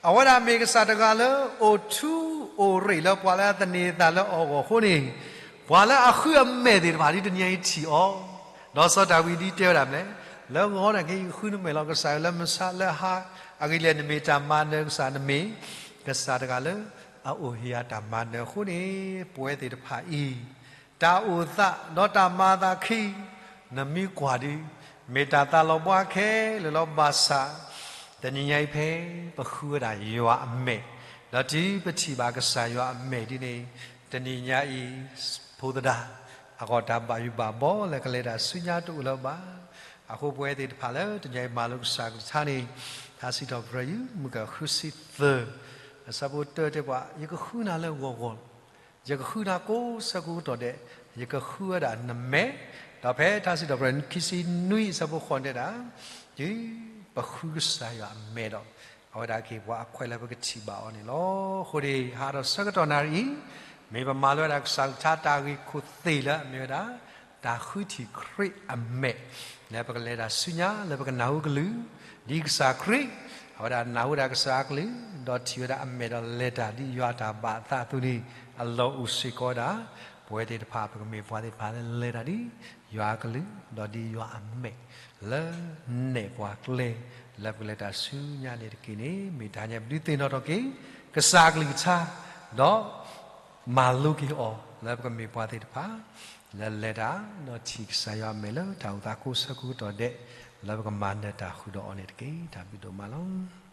အဝဲဒၣ်မ့ၢ်ကစၢ်တဂၤလၢအိၣ်ထူအိၣ်ရ့ၣ်လၢပှၤလၢအသန့ၤအသးလၢအီၤအဂီၢ်အဃိန့ၣ်, ပှၤလၢအဃုအမဲာ်သ့ၣ်တဖၣ်ဒ်တနံၤညါအံၤထံၣ်အီၤ, ဒီးစီၤဒၤဝံးဒ်တဲဝဲဒၣ်မနုၤလဲၣ်, လၢဂီၤန့ၣ်က့ ယဃုနမဲာ်လီၤ ကစၢ်ယွၤလၢမုၢ်ဆါလၢဟါ, အဂ့ၢ်လၢနမ့ၢ်တၢ်မၤနၢၤကစၢ် နမ့ၢ်ကစၢ်တဂၤလၢအအိၣ်ဟ့ၣ်ယၤတၢ်မၤနၢၤအဃိန့ၣ်, ပဝဲသ့ၣ်တဖၣ်အံၤ တၢ်အိၣ်သးဒီးတၢ်မၤအသးခံ နမ့ၢ်ကွၢ်ဒုး မ့ၢ်တၢ်သးလီၤဘှါခဲလၢာ်လီၤ. ဘၣ်ဆၣ် တနံၤညါအံၤဖဲ ပဃုဝဲဒၣ်ယွၤအမဲာ်, ဒီးတုၤပထံၣ်ဘၣ်ကစၢ်ယွၤအမဲာ်ဒ်န့ၣ်, တနံၤညါအံၤ ဖိသဒါ အဂီၢ်တၢ်ဘၣ်ယိၣ်ဘၣ်ဘီလၢကလဲၤတၢ်ဆူညါတအိၣ်လၢၤဘၣ်. အဃိပဝဲသ့ၣ်တဖၣ်လၢတနံၤညါအံၤမၤလိကစၢ်ကလုၢ်ကထါန့ၣ်, ထါစံးထီၣ်ပတြၢၤ ယူၢ်မုၢ်ကၢၢ်ဃုဆံသၢ အဆၢဖိတၢတဲပှၤ, ယကဃုနၤလၢဂီၤဂီၤ, ယကဃုနၤကိးဆၢကိးကတီၢ်ဒဲး, ယကဃုဝဲဒၣ်နမဲာ်, ဒီးဖဲထါစံးထီၣ်ပတြၢၤ ခံဆံနွံ အဆၢဖိဃိးတဲဒၣ်, တုၤပဃုကစၢ်ယွၤအမဲာ်ဒီး, အဝဲဒၣ်ကဟ့ၣ်ပှၤအခွဲးလၢပကထံၣ်ဘၣ်အီၤန့ၣ်လီၤ. အဃိန့ၣ် ဟးဒီးဆၢကတီၢ်နၣ်ရံၣ်အံၤ, မ့ၢ်ပမၤလိဝဲဒၣ်ကစၢ်ကလုၢ်ကထါတၢ်ဂ့ၢ်ခိၣ်သ့ၣ်လၢအမ့ၢ်ဝဲဒၣ် တၢ်ဃုထံၣ်ခရံာ်အမဲာ်, လၢပကလဲၤတၢ်ဆူညါ လၢပကနၢ်ဟူကလုၢ်, ဒ်ကစၢ်ခရံာ် အဝဲဒၣ်နၢ်ဟူဝဲဒၣ်ကစၢ်အကလုၢ်, ဒီးထံၣ်ဝဲဒၣ်အမဲာ်ဒီးလဲၤတၢ်ဒ်ယွၤအတၢ်ဘၣ်အသးအသိးန့ၣ်, အလီၢ်အိၣ်စ့ၢ်ကီးဝဲဒၣ် ပဝဲသ့ၣ်တဖၣ် ပကမ့ၢ်ပှၤသ့ၣ်တဖၣ်လၢလဲၤတၢ်ဒ်ယွၤအကလုၢ်, ဒီးဒ်ယွၤအမဲာ်, လၢနဲၣ်ပှၤကျဲ လၢပကလဲၤတၢ်ဆူညါန့ၣ်တက့ၢ်န့ၣ်, မ့ၢ်တဟါညါပဒုးသ့ၣ်နီၣ်ထီၣ်က့ၤ ကစၢ်အကလုၢ်ကထါ, ဒီး မၤလိက့ၤအီၤ လၢပကမ့ၢ်ပှၤသ့ၣ်တဖၣ် လၢလဲၤတၢ် ဒီးထံၣ်ကစၢ်ယွၤအမဲာ်လၢတၢ်အိၣ်သးကိးဆၢကိးကတီၢ်ဒဲး, လၢပကမၤနၢၤတၢ်ဃုာ်ဒီးအီၤန့ၣ်တက့ၢ်. တၢ်ဘျုးဒိၣ်မးလီၤ.